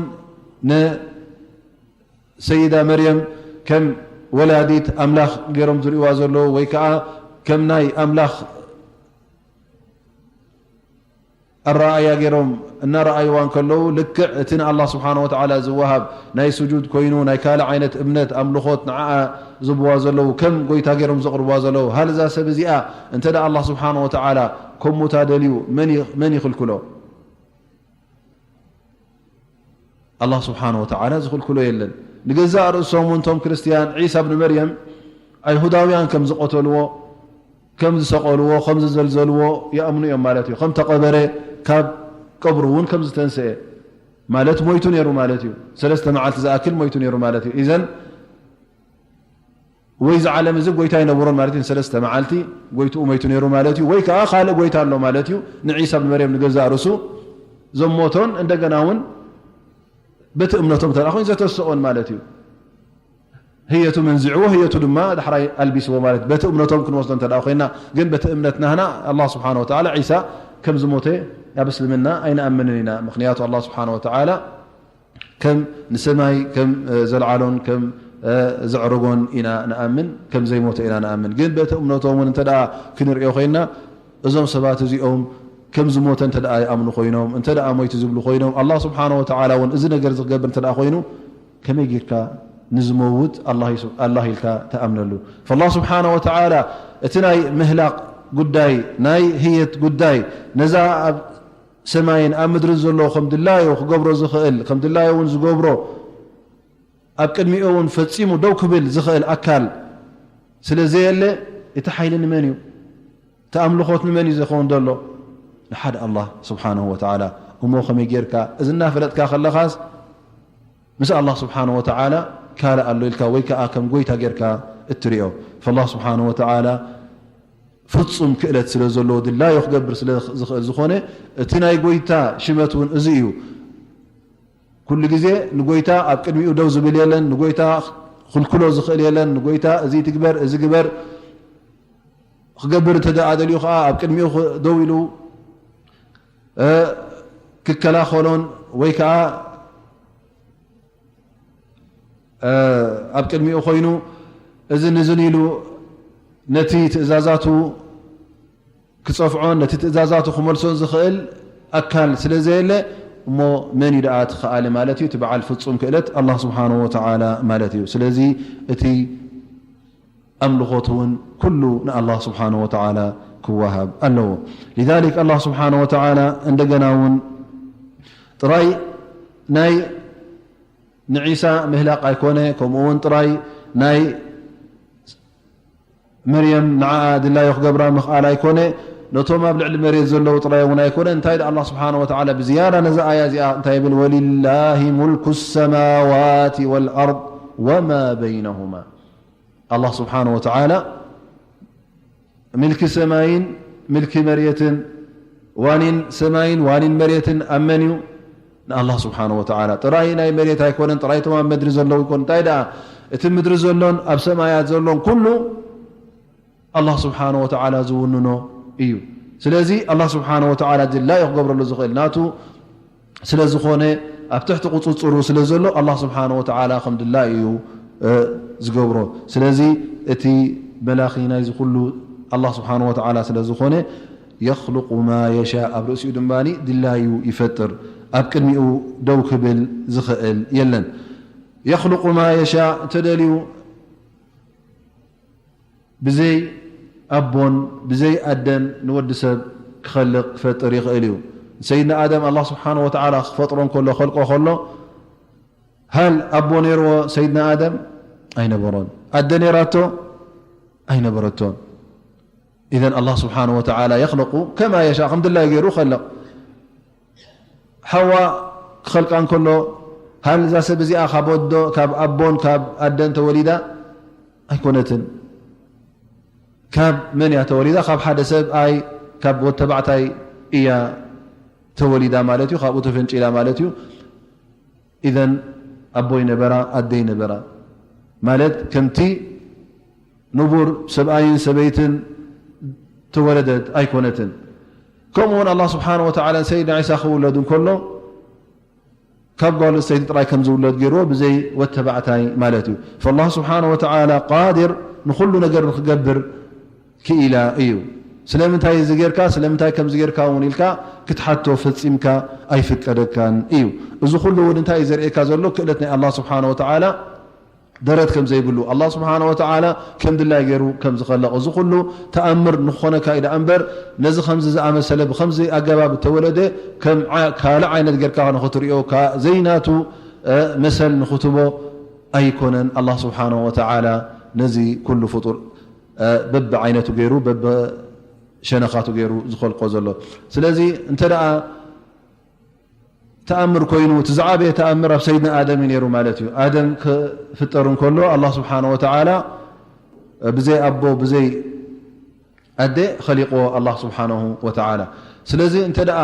ንሰይዳ መርየም ከም ወላዲት ኣምላኽ ገይሮም ዝርእዋ ዘለዉ፣ ወይ ከዓ ከም ናይ ኣምላኽ ኣረኣእያ ገይሮም እናረኣይዋ እንከለዉ፣ ልክዕ እቲ ንኣላህ ስብሓነ ወተዓላ ዝወሃብ ናይ ስጁድ ኮይኑ፣ ናይ ካልእ ዓይነት እምነት ኣምልኾት ንዓኣ ዝብዋ ዘለዉ፣ ከም ጎይታ ገይሮም ዘቕርብዋ ዘለዉ፣ ሃል እዛ ሰብ እዚኣ እንተ ደኣ ኣላህ ስብሓነ ወተዓላ ከሙታ ደልዩ መን ይ-፣ መን ይኽልክሎ? ኣላህ ስብሓነ ወተዓላ ዝኽልክሎ የለን። ንገዛእ ርእሶም እውን እቶም ክርስትያን ዒሳ ብን መርየም ኣይሁዳውያን ከም ዝቐተልዎ፣ ከም ዝሰቐልዎ፣ ከም ዝዘልዘልዎ ይኣምኑ እዮም ማለት እዩ። ከም ተቐበረ፣ ካብ ቀብሩ እውን ከም ዝተንስአ ማለት ሞይቱ ነይሩ ማለት እዩ። ሰለስተ መዓልቲ ዝኣክል ሞይቱ ነይሩ ማለት እዩ። ኢዘን ወይ እዚ ዓለም እዚ ጎይታ ኣይነበሮን ማለት እዩ። ንሰለስተ መዓልቲ ጎይትኡ ሞይቱ ነይሩ ማለት እዩ። ወይ ከዓ ካልእ ጎይታ ኣሎ ማለት እዩ። ንዒሳ ብን መርየም ንገዛእ ርእሱ ዘሞቶን እንደገና እውን በቲ እምነቶም እንተ ደኣ ኮይኑ ዘተስኦን ማለት እዩ። ህየቱ መንዚዕዎ፣ ህየቱ ድማ ዳሕራይ ኣልቢስዎ ማለት በቲ እምነቶም ክንወስዶ እንተ ደኣ ኮይና፣ ግን በቲ እምነት ናህና ኣላህ ስብሓነ ወተዓላ ዒሳ ከም ዝሞተ ኣብ እስልምና ኣይንኣምንን ኢና። ምኽንያቱ ኣላህ ስብሓነ ወተዓላ ከም ንሰማይ ከም፣ እ፣ ዘልዓሎን ከም፣ እ፣ ዘዕረጎን ኢና ንኣምን፣ ከም ዘይሞተ ኢና ንኣምን። ግን በቲ እምነቶም እውን እንተ ደኣ ክንርእዮ ኮይና፣ እዞም ሰባት እዚኦም ከም ዝሞተ እንተ ደኣ ይኣምኑ ኮይኖም፣ እንተ ደኣ ሞይቱ ዝብሉ ኮይኖም፣ ኣላህ ስብሓነ ወተዓላ እውን እዚ ነገር እዚ ክገብር እንተ ደኣ ኮይኑ፣ ከመይ ጌርካ ንዝመውት ኣላህ ይስ-፣ ኣላህ ኢልካ ትኣምነሉ? ፈላህ ስብሓነ ወተዓላ እቲ ናይ ምህላቕ ጉዳይ፣ ናይ ህየት ጉዳይ፣ ነዛ ኣብ ሰማይን ኣብ ምድርን ዘሎ ከም ድላዮ ክገብሮ ዝኽእል፣ ከም ድላዮ እውን ዝገብሮ፣ ኣብ ቅድሚኡ እውን ፈጺሙ ደው ክብል ዝኽእል ኣካል ስለ ዘየለ፣ እቲ ሓይሊ ንመን እዩ? እቲ ኣምልኾት ንመን እዩ ዝኸውን ዘሎ? ንሓደ ኣላህ ስብሓነሁ ወተዓላ። እሞ ከመይ ጌርካ? እዚ እናፈለጥካ ከለኻስ ምስ ኣላህ ስብሓነሁ ወተዓላ ካልእ ኣሎ ኢልካ ወይ ከዓ ከም ጎይታ ጌርካ እትሪኦ። ፈላህ ስብሓነሁ ወተዓላ ፍጹም ክእለት ስለ ዘለዎ ድላዮ ክገብር ስለ ዝኽእል ዝኾነ፣ እቲ ናይ ጎይታ ሽመት እውን እዚ እዩ። ኩሉ ግዜ ንጎይታ ኣብ ቅድሚኡ ደው ዝብል የለን፣ ንጎይታ ክልክሎ ዝኽእል የለን፣ ንጎይታ እዚ ትግበር፣ እዚ ግበር ክገብር እንተ ደኣ ደልዩ ኸዓ ኣብ ቅድሚኡ ኽ-፣ ደው ኢሉ፣ እ፣ ክከላኸሎን ወይ ከዓ፣ እ፣ ኣብ ቅድሚኡ ኮይኑ እዝን እዝን ኢሉ ነቲ ትእዛዛቱ ክጸፍዖን ነቲ ትእዛዛቱ ክመልሶን ዝኽእል ኣካል ስለ ዘየለ፣ እሞ መን እዩ ደኣ እቲ ኸኣሊ ማለት እዩ? እቲ በዓል ፍጹም ክእለት ኣላህ ስብሓነሁ ወተዓላ ማለት እዩ። ስለዚ እቲ ኣምልኾት እውን ኩሉ ንኣላህ ስብሓነሁ ወተዓላ ክወሃብ ኣለዎ። ሊዛሊክ ኣላህ ስብሓነሁ ወተዓላ እንደገና እውን ጥራይ ናይ ንዒሳ ምህላቕ ኣይኮነ፣ ከምኡ እውን ጥራይ ናይ መርየም ንዓኣ ድላዩ ክገብራ ምኽኣል ኣይኮነ፣ ነቶም ኣብ ልዕሊ መሬት ዘለዉ ጥራይ እውን ኣይኮነ። እንታይ ደኣ ኣላህ ስብሓነሁ ወተዓላ ብዝያዳ ነዛ ኣያ እዚኣ እንታይ ይብል? ወሊላሂ ሙልኩ ሰማዋቲ ወልኣርድ ወማ በይነሁማ። ኣላህ ስብሓነሁ ወተዓላ ምልኪ ሰማይን ምልኪ መሬትን፣ ዋኒን ሰማይን ዋኒን መሬትን ኣብ መን እዩ? ንኣላህ ስብሓነሁ ወተዓላ። ጥራይ ናይ መሬት ኣይኮነን፣ ጥራይ እቶም ኣብ ምድሪ ዘለዉ ይኮኑ። እንታይ ደኣ እቲ ምድሪ ዘሎን ኣብ ሰማያት ዘሎን ኩሉ ኣላህ ስብሓነሁ ወተዓላ ዝውንኖ እዩ። ስለዚ ኣላህ ስብሓነሁ ወተዓላ ድላዩ ክገብረሉ ዝኽእል ናቱ ስለ ዝኾነ፣ ኣብ ትሕቲ ቁጽጽሩ ስለ ዘሎ፣ ኣላህ ስብሓነሁ ወተዓላ ከም ድላዩ እዩ፣ እ፣ ዝገብሮ። ስለዚ እቲ መላኺ ናይዚ ኩሉ ኣላህ ስብሓነሁ ወተዓላ ስለ ዝኾነ፣ የኽልቁ ማ የሻእ፣ ኣብ ርእሲኡ ድማ ድላዩ ይፈጥር። ኣብ ቅድሚኡ ደው ክብል ዝኽእል የለን። የኽልቁ ማ የሻእ፣ እንተደልዩ ብዘይ ኣቦን ብዘይ ኣደን ንወዲ ሰብ ክኸልቕ ክፈጥር ይኽእል እዩ። ሰይድና ኣደም ኣላህ ስብሓነሁ ወተዓላ ክፈጥሮ እንከሎ፣ ከልቆ ከሎ፣ ሃል ኣቦ ነይርዎ ሰይድና ኣደም? ኣይነበሮን። ኣደ ነይራቶ? ኣይነበረቶን። ኢዘን ኣላህ ስብሓነሁ ወተዓላ የኽልቁ ከማ የሻእ፣ ከም ድላዩ ገይሩ ይኸልቕ። ሓዋ ክኸልቃ እንከሎ፣ ሃል እዛ ሰብ እዚኣ ካብ ወዶ፣ ካብ ኣቦን ካብ ኣደን ተወሊዳ? ኣይኮነትን። ካብ መን እያ ተወሊዳ? ካብ ሓደ ሰብኣይ፣ ካብ ወድ ተባዕታይ እያ ተወሊዳ ማለት እዩ። ካብኡ ተፈንጪላ ማለት እዩ። ኢዘን ኣቦ ይነበራ፣ ኣደ ይነበራ። ማለት ከምቲ ንቡር ሰብኣይን ሰበይትን ተወለደት ኣይኮነትን። ከምኡ እውን ኣላህ ስብሓነሁ ወተዓላ ንሰይድና ዒሳ ክውለድ እንከሎ፣ ካብ ጓል ኣንስተይቲ ጥራይ ከም ዝውለድ ገይርዎ፣ ብዘይ ወተባዕታይ ማለት እዩ። ፈላህ ስብሓነ ወተዓላ ቃድር ንኹሉ ነገር ንክገብር ክኢላ እዩ። ስለምንታይ እዚ ጌርካ፣ ስለምንታይ ከምዚ ጌርካ እውን ኢልካ ክትሓቶ ፈጺምካ ኣይፍቀደካን እዩ። እዚ ኩሉ እውን እንታይ እዩ ዘርእየካ ዘሎ? ክእለት ናይ ኣላህ ስብሓነ ወተዓላ ደረት ከም ዘይብሉ፣ ኣላህ ስብሓነ ወተዓላ ከም ድላይ ገይሩ ከም ዝኸለቕ፣ እዚ ኩሉ ተኣምር ንክኾነካ እዩ ደኣ እምበር፣ ነዚ ከምዚ ዝኣመሰለ ብከምዚ ኣገባብ እተወለደ ከም ዓ-፣ ካልእ ዓይነት ጌርካ ንኽትሪኦ፣ ካ-፣ ዘይናቱ፣ እ፣ መሰል ንኽትቦ ኣይኮነን። ኣላህ ስብሓነ ወተዓላ ነዚ ኩሉ ፍጡር፣ እ፣ በብዓይነቱ ገይሩ፣ በብሸነኻቱ ገይሩ ዝኸልቆ ዘሎ። ስለዚ እንተ ደኣ ተኣምር ኮይኑ፣ እቲ ዝዓበየ ተኣምር ኣብ ሰይድና ኣደም እዩ ነይሩ ማለት እዩ። ኣደም ክፍጠር እንከሎ፣ ኣላህ ስብሓነ ወተዓላ ብዘይ ኣቦ፣ ብዘይ ኣደ ኸሊቕዎ ኣላህ ስብሓነሁ ወተዓላ። ስለዚ እንተ ደኣ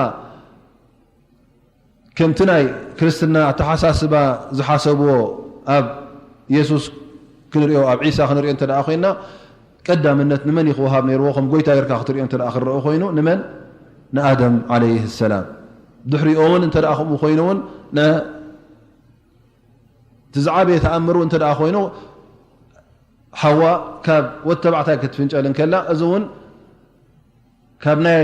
ከምቲ ናይ ክርስትና ኣተሓሳስባ ዝሓሰብዎ ኣብ የሱስ ክንሪኦ፣ ኣብ ዒሳ ክንሪኦ እንተ ደኣ ኮይና፣ ቀዳምነት ንመን እዩ ክወሃብ ነይርዎ? ከም ጎይታ ጌርካ ክትሪኦ እንተ ደኣ ክረአ ኮይኑ፣ ንመን? ንኣደም ዓለይሂ ሰላም። ድሕሪኡ እውን እንተ ደኣ ከምኡ ኮይኑ እውን፣ ነ-፣ እቲ ዝዓበየ ተኣምሩ እንተ ደኣ ኮይኑ፣ ሓዋ ካብ ወድ ተባዕታይ ክትፍንጨል እንከላ፣ እዚ እውን ካብ ናይ፣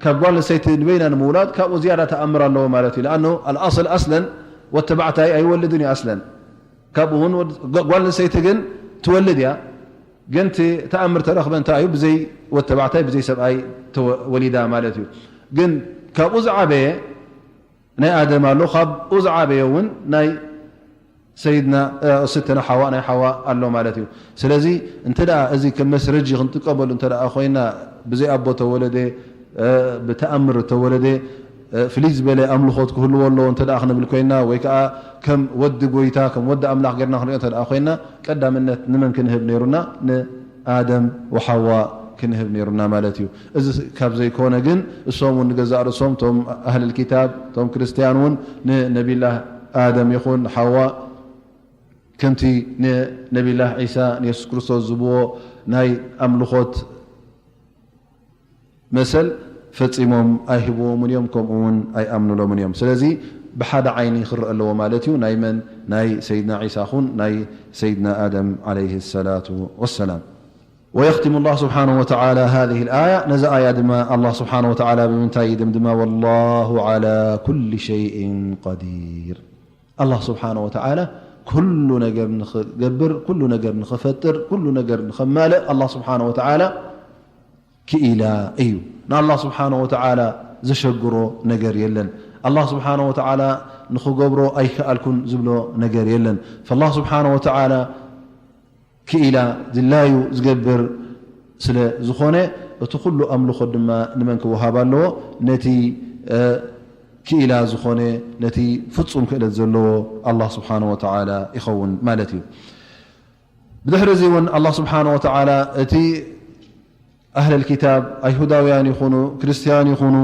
ካብ ጓል ኣንስተይቲ ንበይና ንምውላድ ካብኡ ዝያዳ ተኣምር ኣለዎ ማለት እዩ። ለኣኑ ኣልኣስል ኣስለን ወድ ተባዕታይ ኣይወልድን እዩ ኣስለን። ካብኡ እውን ወድ-፣ ጓ-፣ ጓል ኣንስተይቲ ግን ትወልድ እያ። ግን እቲ ተኣምር ተረኽበ እንታይ እዩ? ብዘይ ወድ ተባዕታይ፣ ብዘይ ሰብኣይ ተወ-፣ ወሊዳ ማለት እዩ። ግን ካብኡ ዝዓበየ ናይ ኣደም ኣሎ፣ ካብኡ ዝዓበየ እውን ናይ ሰይድና፣ እ፣ ስትነ ሓዋ፣ ናይ ሓዋ ኣሎ ማለት እዩ። ስለዚ እንተ ደኣ እዚ ከም መስረጂ ክንጥቀመሉ እንተ ደኣ ኮይና፣ ብዘይ ኣቦ ተወለደ፣ እ፣ ብተኣምር ተወለደ፣ እ፣ ፍልይ ዝበለ ኣምልኾት ክህልዎ ኣለዎ እንተ ደኣ ክንብል ኮይና፣ ወይ ከኣ ከም ወዲ ጎይታ፣ ከም ወዲ ኣምላኽ ጌርና ክንሪኦ እንተ ደኣ ኮይና፣ ቀዳምነት ንመን ክንህብ ነይሩና? ንኣደም ወሓዋ ክንህብ ነይሩና ማለት እዩ። እዚ ካብ ዘይኮነ ግን፣ እሶም እውን ንገዛእ ርእሶም፣ እቶም ኣህለል ኪታብ፣ እቶም ክርስትያን እውን ንነቢላህ ኣደም ይኹን ሓዋ፣ ከምቲ ንነቢላህ ዒሳ ንየሱስ ክርስቶስ ዝብዎ ናይ ኣምልኾት መሰል ፈጺሞም ኣይህብዎምን እዮም፣ ከምኡ እውን ኣይኣምኑሎምን እዮም። ስለዚ ብሓደ ዓይኒ ክረአ ኣለዎ ማለት እዩ። ናይ መን? ናይ ሰይድና ዒሳ ኹን ናይ ሰይድና ኣደም ዓለይሂ ሰላቱ ወሰላም። ويختم الله سبحانه وتعالى هذه الآية፣ ነዚ ኣያ ድማ ኣላህ ስብሓነ ወተዓላ ብምንታይ ይድምድማ? والله على كل شيء قدير። ኣላህ ስብሓነ ወተዓላ ኩሉ ነገር ንኽገብር፣ ኩሉ ነገር ንኽፈጥር፣ ኩሉ ነገር ንኸማልእ ኣላህ ስብሓነ ወተዓላ ክኢላ እዩ። ንኣላህ ስብሓነ ወተዓላ ዘሸግሮ ነገር የለን። ኣላህ ስብሓነ ወተዓላ ንኽገብሮ ኣይከኣልኩን ዝብሎ ነገር የለን። ፈላህ ስብሓነ ወተዓላ ክኢላ ድላዩ ዝገብር ስለ ዝኾነ፣ እቲ ኩሉ ኣምልኾ ድማ ንመን ክወሃብ ኣለዎ? ነቲ፣ እ፣ ክኢላ ዝኾነ፣ ነቲ ፍጹም ክእለት ዘለዎ ኣላህ ስብሓነ ወተዓላ ይኸውን ማለት እዩ። ብድሕሪ እዚ እውን ኣላህ ስብሓነ ወተዓላ እቲ ኣህለል ኪታብ፣ ኣይሁዳውያን ይኹኑ፣ ክርስትያን ይኹኑ፣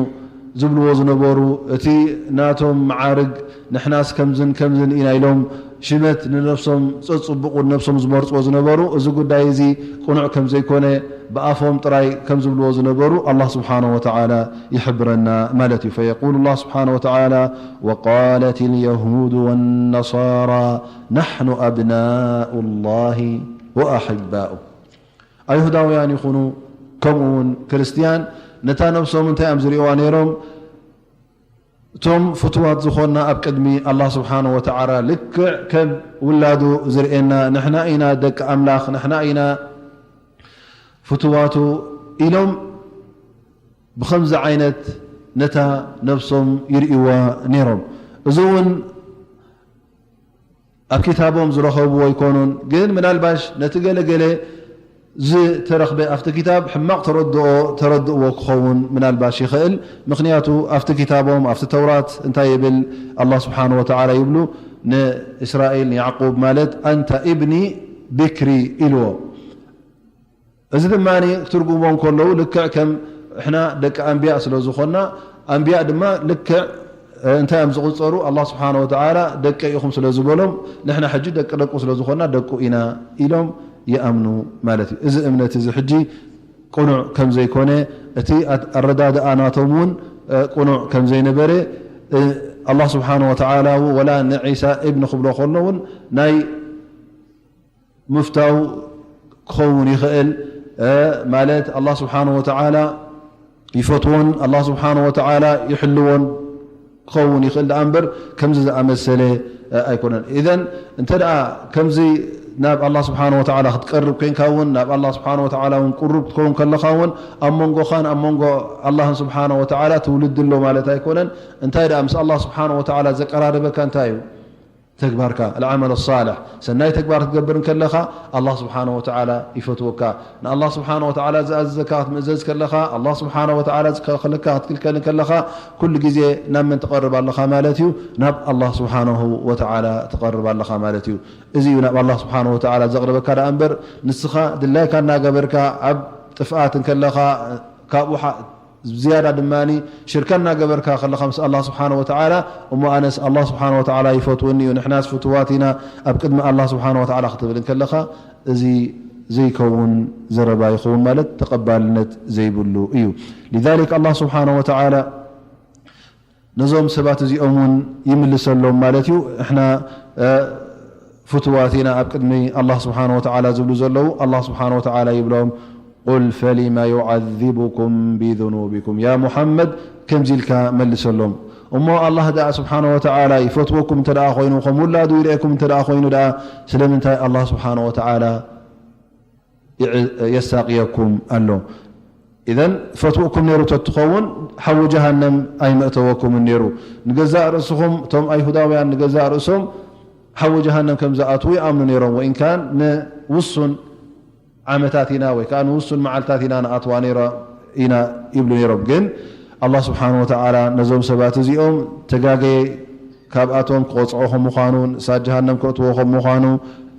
ዝብልዎ ዝነበሩ፣ እቲ ናቶም መዓርግ፣ ንሕናስ ከምዝን ከምዝን ኢና ኢሎም ሽመት ንነብሶም፣ ጸጽቡቑ ንነብሶም ዝመርጽዎ ዝነበሩ፣ እዚ ጉዳይ እዚ ቅኑዕ ከም ዘይኮነ፣ ብኣፎም ጥራይ ከም ዝብልዎ ዝነበሩ፣ ኣላህ ስብሓነሁ ወተዓላ ይሕብረና ማለት እዩ። فيقول الله سبحانه وتعالى: وقالت اليهود والنصارى نحن أبناء الله وأحباؤه. ኣይሁዳውያን ይኹኑ፣ ከምኡ እውን ክርስትያን፣ ነታ ነብሶም እንታይ እዮም ዝርእይዋ ነይሮም? እቶም ፍቱዋት ዝኾንና ኣብ ቅድሚ ኣላህ ስብሓነሁ ወተዓላ ልክዕ ከም ውላዱ ዝርእየና፣ ንሕና ኢና ደቂ ኣምላኽ፣ ንሕና ኢና ፍቱዋቱ ኢሎም ብኸምዚ ዓይነት ነታ ነብሶም ይርእይዋ ነይሮም። እዚ እውን ኣብ ኪታቦም ዝረኸብዎ ኣይኮኑን፣ ግን ምናልባሽ ነቲ ገለ ገለ ዝተረኽበ ኣብቲ ኪታብ ሕማቕ ተረድኦ ተረድእዎ ክኸውን ምናልባሽ ይኽእል። ምኽንያቱ ኣብቲ ኪታቦም፣ ኣብቲ ተውራት እንታይ ይብል ኣላህ ስብሓነሁ ወተዓላ ይብሉ፣ ንእስራኤል፣ ንያዕቁብ ማለት፣ ኣንታ ኢብኒ ቢክሪ ኢልዎ። እዚ ድማ ትርጉሞም ከለዉ ልክዕ ከም እሕና ደቂ ኣንብያ ስለ ዝኾንና፣ ኣንብያ ድማ ልክዕ፣ እ፣ እንታይ እዮም ዝቑጸሩ? ኣላህ ስብሓነሁ ወተዓላ ደቂ ኢኹም ስለ ዝበሎም፣ ንሕና ሕጂ ደቂ ደቁ ስለ ዝኾንና ደቁ ኢና ኢሎም ይኣምኑ ማለት እዩ። እዚ እምነት እዚ ሕጂ ቅኑዕ ከም ዘይኮነ፣ እቲ ኣት-፣ ኣረዳድኣ ናቶም እውን፣ እ፣ ቅኑዕ ከም ዘይነበረ፣ እ፣ ኣላህ ስብሓነ ወተዓላ ወላ ንዒሳ እብን ክብሎ ከሎ እውን ናይ ምፍታው ክኸውን ይኽእል። ማለት ኣላህ ስብሓነ ወተዓላ ይፈትዎን ኣላህ ስብሓነ ወተዓላ ይሕልዎን ክኸውን ይኽእል ደኣ እምበር ከምዚ ዝኣመሰለ ኣይኮነን። ኢዘን እንተ ደኣ ከምዚ ናብ ኣላህ ስብሓነ ወተዓላ ክትቀርብ ኮይንካ እውን ናብ ኣላህ ስብሓነ ወተዓላ እውን ቅሩብ ክትከውን ከለኻ እውን ኣብ መንጎኻን ኣብ መንጎ ኣላህን ስብሓነ ወተዓላ ትውልዲ ኣሎ ማለት ኣይኮነን። እንታይ ደኣ ምስ ኣላህ ስብሓነ ወተዓላ ዘቀራርበካ እንታይ እዩ? ተግባርካ፣ العمل الصالح፣ ሰናይ ተግባር ክትገብር እንከለኻ ኣላህ ስብሓነ ወተዓላ ይፈትወካ። ንኣላህ ስብሓነ ወተዓላ ዝኣዘዘካ ክትምእዘዝ ከለኻ፣ ኣላህ ስብሓነ ወተዓላ ዝከልከለካ ክትክልከል እንከለኻ፣ ኩሉ ግዜ ናብ መን ትቐርብ ኣለኻ ማለት እዩ? ናብ ኣላህ ስብሓነሁ ወተዓላ ትቐርብ ኣለኻ ማለት እዩ። እዚ እዩ ናብ ኣላህ ስብሓነ ወተዓላ ዘቕርበካ ደኣ እምበር ንስኻ ድላይካ እናገበርካ ኣብ ጥፍኣት እንከለኻ ካብኡ ሓ- ዝያዳ ድማ ሽርካ እናገበርካ ከለኻ ምስ ኣላህ ስብሓነ ወተዓላ፣ እሞ ኣነስ ኣላህ ስብሓነ ወተዓላ ይፈትወኒ እዩ፣ ንሕናስ ፍትዋት ኢና ኣብ ቅድሚ ኣላህ ስብሓነ ወተዓላ ክትብል እንከለኻ፣ እዚ ዘይከውን ዘረባ ይኸውን ማለት ተቐባልነት ዘይብሉ እዩ። ሊዛሊክ ኣላህ ስብሓነ ወተዓላ ነዞም ሰባት እዚኦም እውን ይምልሰሎም ማለት እዩ። እሕና ፍትዋት ኢና ኣብ ቅድሚ ኣላህ ስብሓነ ወተዓላ ዝብሉ ዘለዉ፣ ኣላህ ስብሓነ ወተዓላ ይብሎም፣ ቁል ፈሊመ ዩዓዚቡኩም ቢዙኑቢኩም። ያ ሙሓመድ፣ ከምዚ ኢልካ መልሰሎም። እሞ ኣላህ ደኣ ስብሓነ ወተዓላ ይፈትወኩም እንተ ደኣ ኮይኑ፣ ከም ውላዱ ይርእየኩም እንተ ደኣ ኮይኑ ደኣ ስለምንታይ ኣላህ ስብሓነ ወተዓላ የሳቅየኩም ኣሎ። ኢዘን ፈትውኩም ነይሩ ተትኸውን ሓዊ ጀሃነም ኣይመእተወኩምን ነይሩ። ንገዛእ ርእስኹም እቶም ኣይሁዳውያን ንገዛእ ርእሶም ሓዊ ጀሃነም ከም ዝኣትዉ ይኣምኑ ነይሮም። ወኢንካን ንውሱን ዓመታት ኢና ወይ ከዓ ንውሱን መዓልታት ኢና ንኣትዋ ነይሮ ኢና ይብሉ ነይሮም። ግን ኣላህ ስብሓን ወተዓላ ነዞም ሰባት እዚኦም ተጋገየ ካብኣቶም ክቐፅዖ ከም ምዃኑ፣ ንእሳት ጀሃነም ከእትዎ ከም ምዃኑ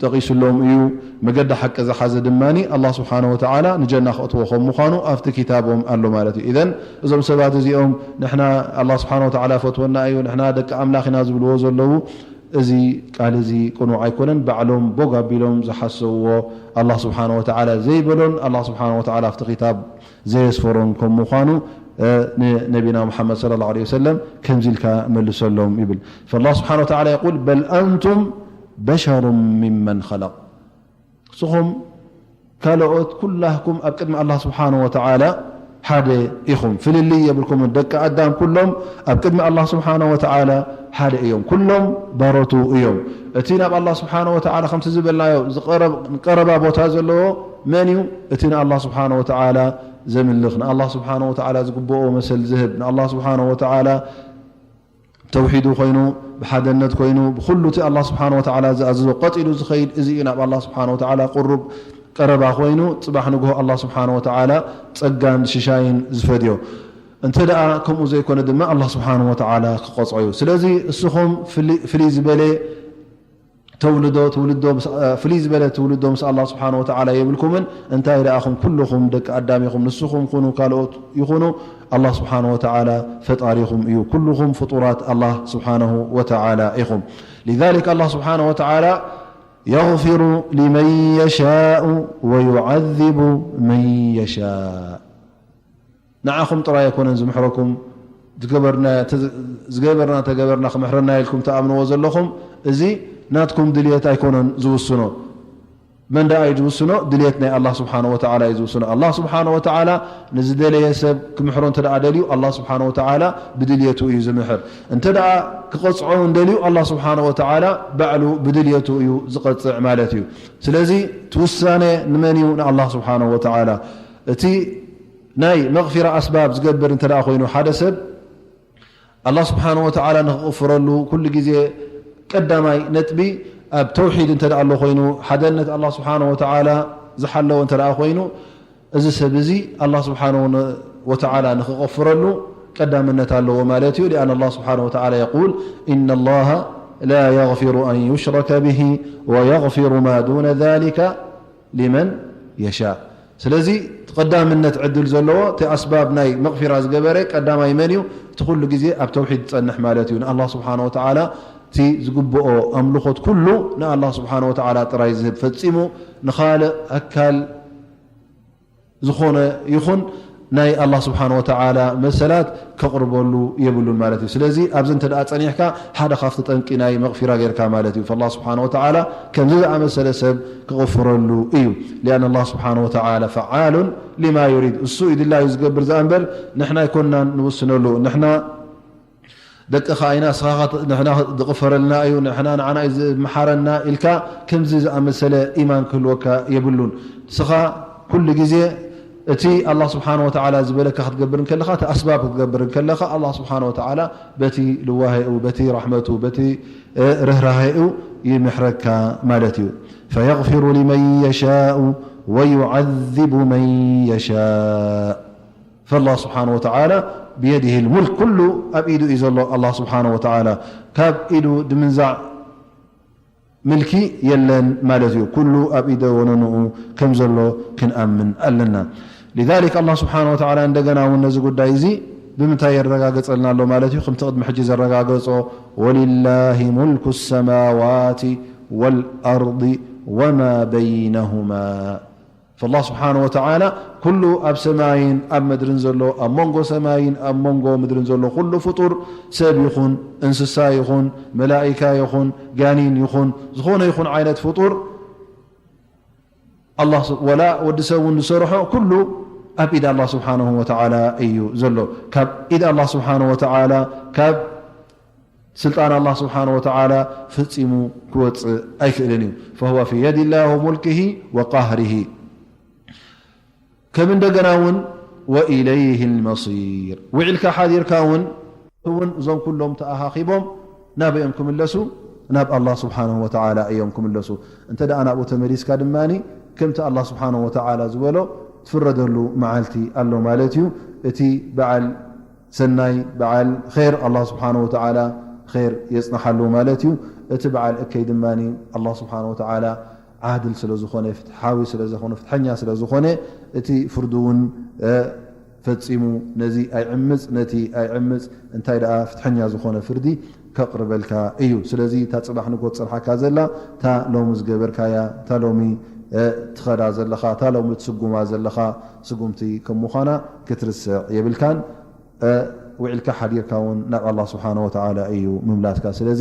ጠቒሱሎም እዩ። መገዲ ሓቂ ዝሓዘ ድማ ኣላህ ስብሓነ ወተዓላ ንጀና ከእትዎ ከም ምዃኑ ኣብቲ ኪታቦም ኣሎ ማለት እዩ። ኢዘን እዞም ሰባት እዚኦም ንሕና ኣላህ ስብሓነ ወተዓላ ፈትወና እዩ፣ ንሕና ደቂ ኣምላኽ ኢና ዝብልዎ ዘለዉ፣ እዚ ቃል እዚ ቅኑዕ ኣይኮነን። ባዕሎም ቦግ ኣቢሎም ዝሓሰውዎ ኣላህ ስብሓነ ወተዓላ ዘይበሎን ኣላህ ስብሓነ ወተዓላ ኣብቲ ኪታብ ዘየስፈሮን ከም ምዃኑ ንነቢና ሙሓመድ ሰለላሁ ዐለይሂ ወሰለም ከምዚ ኢልካ መልሰሎም ይብል። ፈላህ ስብሓነ ወተዓላ የቁል በል ኣንቱም በሸሩ ሚመን ኸለቅ፣ ንስኹም ካልኦት ኩላህኩም ኣብ ቅድሚ ኣላህ ስብሓነ ወተዓላ ሓደ ኢኹም፣ ፍልልይ የብልኩምን። ደቂ ኣዳም ኩሎም ኣብ ቅድሚ ኣላህ ስብሓነ ወተዓላ ሓደ እዮም፣ ኩሎም ባሮቱ እዮም። እቲ ናብ ኣላህ ስብሓነ ወተዓላ ከምቲ ዝበልናዮ ዝቐረብ-፣ ቀረባ ቦታ ዘለዎ መን እዩ? እቲ ንኣላህ ስብሓነ ወተዓላ ዘምልኽ፣ ንኣላህ ስብሓነ ወተዓላ ዝግብኦ መሰል ዝህብ፣ ንኣላህ ስብሓነ ወተዓላ ተውሒዱ ኮይኑ፣ ብሓደነት ኮይኑ፣ ብኹሉ እቲ ኣላህ ስብሓነ ወተዓላ ዝኣዘዞ ቀጢሉ ዝኸይድ፣ እዚ እዩ ናብ ኣላህ ስብሓነ ወተዓላ ቅሩብ ቀረባ ኮይኑ፣ ጽባሕ ንግሆ ኣላህ ስብሓነ ወተዓላ ጸጋን ሽሻይን ዝፈድዮ። እንተ ደኣ ከምኡ ዘይኮነ ድማ ኣላህ ስብሓነ ወተዓላ ክቐጽዖ እዩ። ስለዚ እስኹም ፍሊ-፣ ፍልይ ዝበለ ተውልዶ፣ ትውልዶ ምስ-፣ እ፣ ፍልይ ዝበለ ትውልዶ ምስ ኣላህ ስብሓነ ወተዓላ የብልኩምን። እንታይ ደኣኹም ኩልኹም ደቂ ኣዳም ኢኹም፣ ንስኹም ኩኑ ካልኦት ይኹኑ፣ ኣላህ ስብሓነ ወተዓላ ፈጣሪኹም እዩ። ኩልኹም ፍጡራት ኣላህ ስብሓነሁ ወተዓላ ኢኹም። ሊዛሊክ ኣላህ ስብሓነ ወተዓላ የግፊሩ ሊመን የሻኡ ወዩዓዚቡ መን የሻእ። ንዓኹም ጥራይ ኣይኮነን ዝምሕረኩም፣ ዝገበርና-፣ ተ-፣ ዝገበርና ተገበርና ክምሕረና ኢልኩም ትኣምንዎ ዘለኹም፣ እዚ ናትኩም ድልየት ኣይኮነን ዝውስኖ። መን ደኣ እዩ ዝውስኖ? ድልየት ናይ ኣላህ ስብሓነ ወተዓላ እዩ ዝውስኖ። ኣላህ ስብሓነ ወተዓላ ንዝደለየ ሰብ ክምሕሮ እንተ ደኣ ደልዩ፣ ኣላህ ስብሓነ ወተዓላ ብድልየቱ እዩ ዝምሕር። እንተ ደኣ ክቐጽዖ እውን ደልዩ፣ ኣላህ ስብሓነ ወተዓላ ባዕሉ ብድልየቱ እዩ ዝቐጽዕ ማለት እዩ። ስለዚ እቲ ውሳነ ንመን እዩ? ንኣላህ ስብሓነ ወተዓላ። እቲ ናይ መግፊራ ኣስባብ ዝገብር እንተ ደኣ ኮይኑ ሓደ ሰብ፣ ኣላህ ስብሓነ ወተዓላ ንኽቕፍረሉ ኩሉ ግዜ ቀዳማይ ነጥቢ ኣብ ተውሒድ እንተ ደኣ ኣሎ ኮይኑ፣ ሓደነት ኣላህ ስብሓነ ወተዓላ ዝሓለወ እንተ ደኣ ኮይኑ፣ እዚ ሰብ እዚ ኣላህ ስብሓነ ወተዓላ ንኽቐፍረሉ ቀዳምነት ኣለዎ ማለት እዩ። ሊኣን ኣላህ ስብሓነ ወተዓላ የቁል፣ ኢነ ላሃ ላ የግፊሩ ኣን ዩሽረከ ብሂ ወየግፊሩ ማ ዱነ ዛሊከ ሊመን የሻእ። ስለዚ እቲ ቀዳምነት ዕድል ዘለዎ፣ እቲ ኣስባብ ናይ መቕፊራ ዝገበረ ቀዳማይ መን እዩ? እቲ ኩሉ ግዜ ኣብ ተውሒድ ዝጸንሕ ማለት እዩ። ንኣላህ ስብሓነ ወተዓላ እቲ ዝግብኦ ኣምልኾት ኩሉ ንኣላህ ስብሓነ ወተዓላ ጥራይ ዝህብ፣ ፈጺሙ ንኻልእ ኣካል ዝኾነ ይኹን ናይ ኣላህ ስብሓን ወተዓላ መሰላት ከቕርበሉ የብሉን ማለት እዩ። ስለዚ ኣብዚ እንተ ደኣ ጸኒሕካ ሓደ ካብቲ ጠንቂ ናይ መቕፊራ ጌርካ ማለት እዩ። ፈላህ ስብሓን ወተዓላ ከምዚ ዝኣመሰለ ሰብ ክቕፍረሉ እዩ። ሊኣን ኣላህ ስብሓን ወተዓላ ፈዓሉን ሊማ ዩሪድ፣ እሱ እዩ ድላዩ ዝገብር ዝኣ እምበር ንሕና ኣይኮንናን ንውስነሉ። ንሕና ደቅኻ ኢና፣ ንስኻ ንሕና ዝቕፈረልና እዩ፣ ንሕና ንዓና እዩ ዝመሓረና ኢልካ ከምዚ ዝኣመሰለ ኢማን ክህልወካ የብሉን። ንስኻ ኩሉ ግዜ እቲ ኣላህ ስብሓነ ወተዓላ ዝበለካ ክትገብር እንከለኻ፣ እቲ ኣስባብ ክትገብር እንከለኻ፣ ኣላህ ስብሓነ ወተዓላ በቲ ልዋሄኡ፣ በቲ ራሕመቱ፣ በቲ ርህራሄኡ ይምሕረካ ማለት እዩ። ፈየግፊሩ ሊመን የሻኡ ወዩዓዚቡ መን የሻእ። ፈላህ ስብሓነ ወተዓላ ብየዲሂል ሙልክ፣ ኩሉ ኣብ ኢዱ እዩ ዘሎ። ኣላህ ስብሓነ ወተዓላ ካብ ኢዱ ድምንዛዕ ምልኪ የለን ማለት እዩ። ኩሉ ኣብ ኢደ ወነንኡ ከም ዘሎ ክንኣምን ኣለና። ሊዛሊክ ኣላህ ስብሓነ ወተዓላ እንደገና እውን ነዚ ጉዳይ እዚ ብምንታይ የረጋግጸልና ኣሎ ማለት እዩ? ከምቲ ቅድሚ ሕጂ ዘረጋገጾ፣ ወሊላሂ ሙልኩ ሰማዋቲ ወልኣርዲ ወማ በይነሁማ። ፈላህ ስብሓነ ወተዓላ ኩሉ ኣብ ሰማይን ኣብ ምድርን ዘሎ፣ ኣብ መንጎ ሰማይን ኣብ መንጎ ምድርን ዘሎ ኩሉ ፍጡር፣ ሰብ ይኹን፣ እንስሳ ይኹን፣ መላኢካ ይኹን፣ ጋኒን ይኹን፣ ዝኾነ ይኹን ዓይነት ፍጡር፣ ኣላህ ስ-፣ ወላ ወዲ ሰብ እውን ዝሰርሖ ኩሉ ኣብ ኢድ ኣላህ ስብሓነሁ ወተዓላ እዩ ዘሎ። ካብ ኢድ ኣላህ ስብሓነሁ ወተዓላ፣ ካብ ስልጣን ኣላህ ስብሓነሁ ወተዓላ ፈጺሙ ክወጽእ ኣይክእልን እዩ። ፈሁወ ፊ የዲላህ ወሙልክሂ ወቃህሪሂ። ከም እንደገና እውን ወኢለይሂ ልመሲር፣ ውዒልካ ሓዲርካ እውን፣ እውን እዞም ኩሎም ተኣኻኺቦም ናበይ እዮም ክምለሱ? ናብ ኣላህ ስብሓነሁ ወተዓላ እዮም ክምለሱ። እንተ ደኣ ናብኡ ተመሊስካ ድማ ከምቲ ኣላህ ስብሓነሁ ወተዓላ ዝበሎ ትፍረደሉ መዓልቲ ኣሎ ማለት እዩ። እቲ በዓል ሰናይ፣ በዓል ኼር፣ ኣላህ ስብሓነሁ ወተዓላ ኼር የጽንሓሉ ማለት እዩ። እቲ በዓል እከይ ድማ ኣላህ ስብሓነሁ ወተዓላ ዓድል ስለ ዝኾነ፣ ፍትሓዊ ስለ ዝኾነ፣ ፍትሐኛ ስለ ዝኾነ፣ እቲ ፍርዱ እውን፣ እ፣ ፈጺሙ ነዚ ኣይዕምጽ፣ ነቲ ኣይዕምጽ፣ እንታይ ደኣ ፍትሐኛ ዝኾነ ፍርዲ ከቕርበልካ እዩ። ስለዚ እታ ጽባሕ ንግሆ ትጸንሓካ ዘላ፣ እታ ሎሚ ዝገበርካያ፣ እታ ሎሚ፣ እ፣ ትኸዳ ዘለኻ፣ እታ ሎሚ ትስጉማ ዘለኻ ስጉምቲ ከም ምዃና ክትርስዕ የብልካን። እ፣ ውዒልካ ሓዲርካ እውን ናብ ኣላህ ስብሓነ ወተዓላ እዩ ምምላስካ። ስለዚ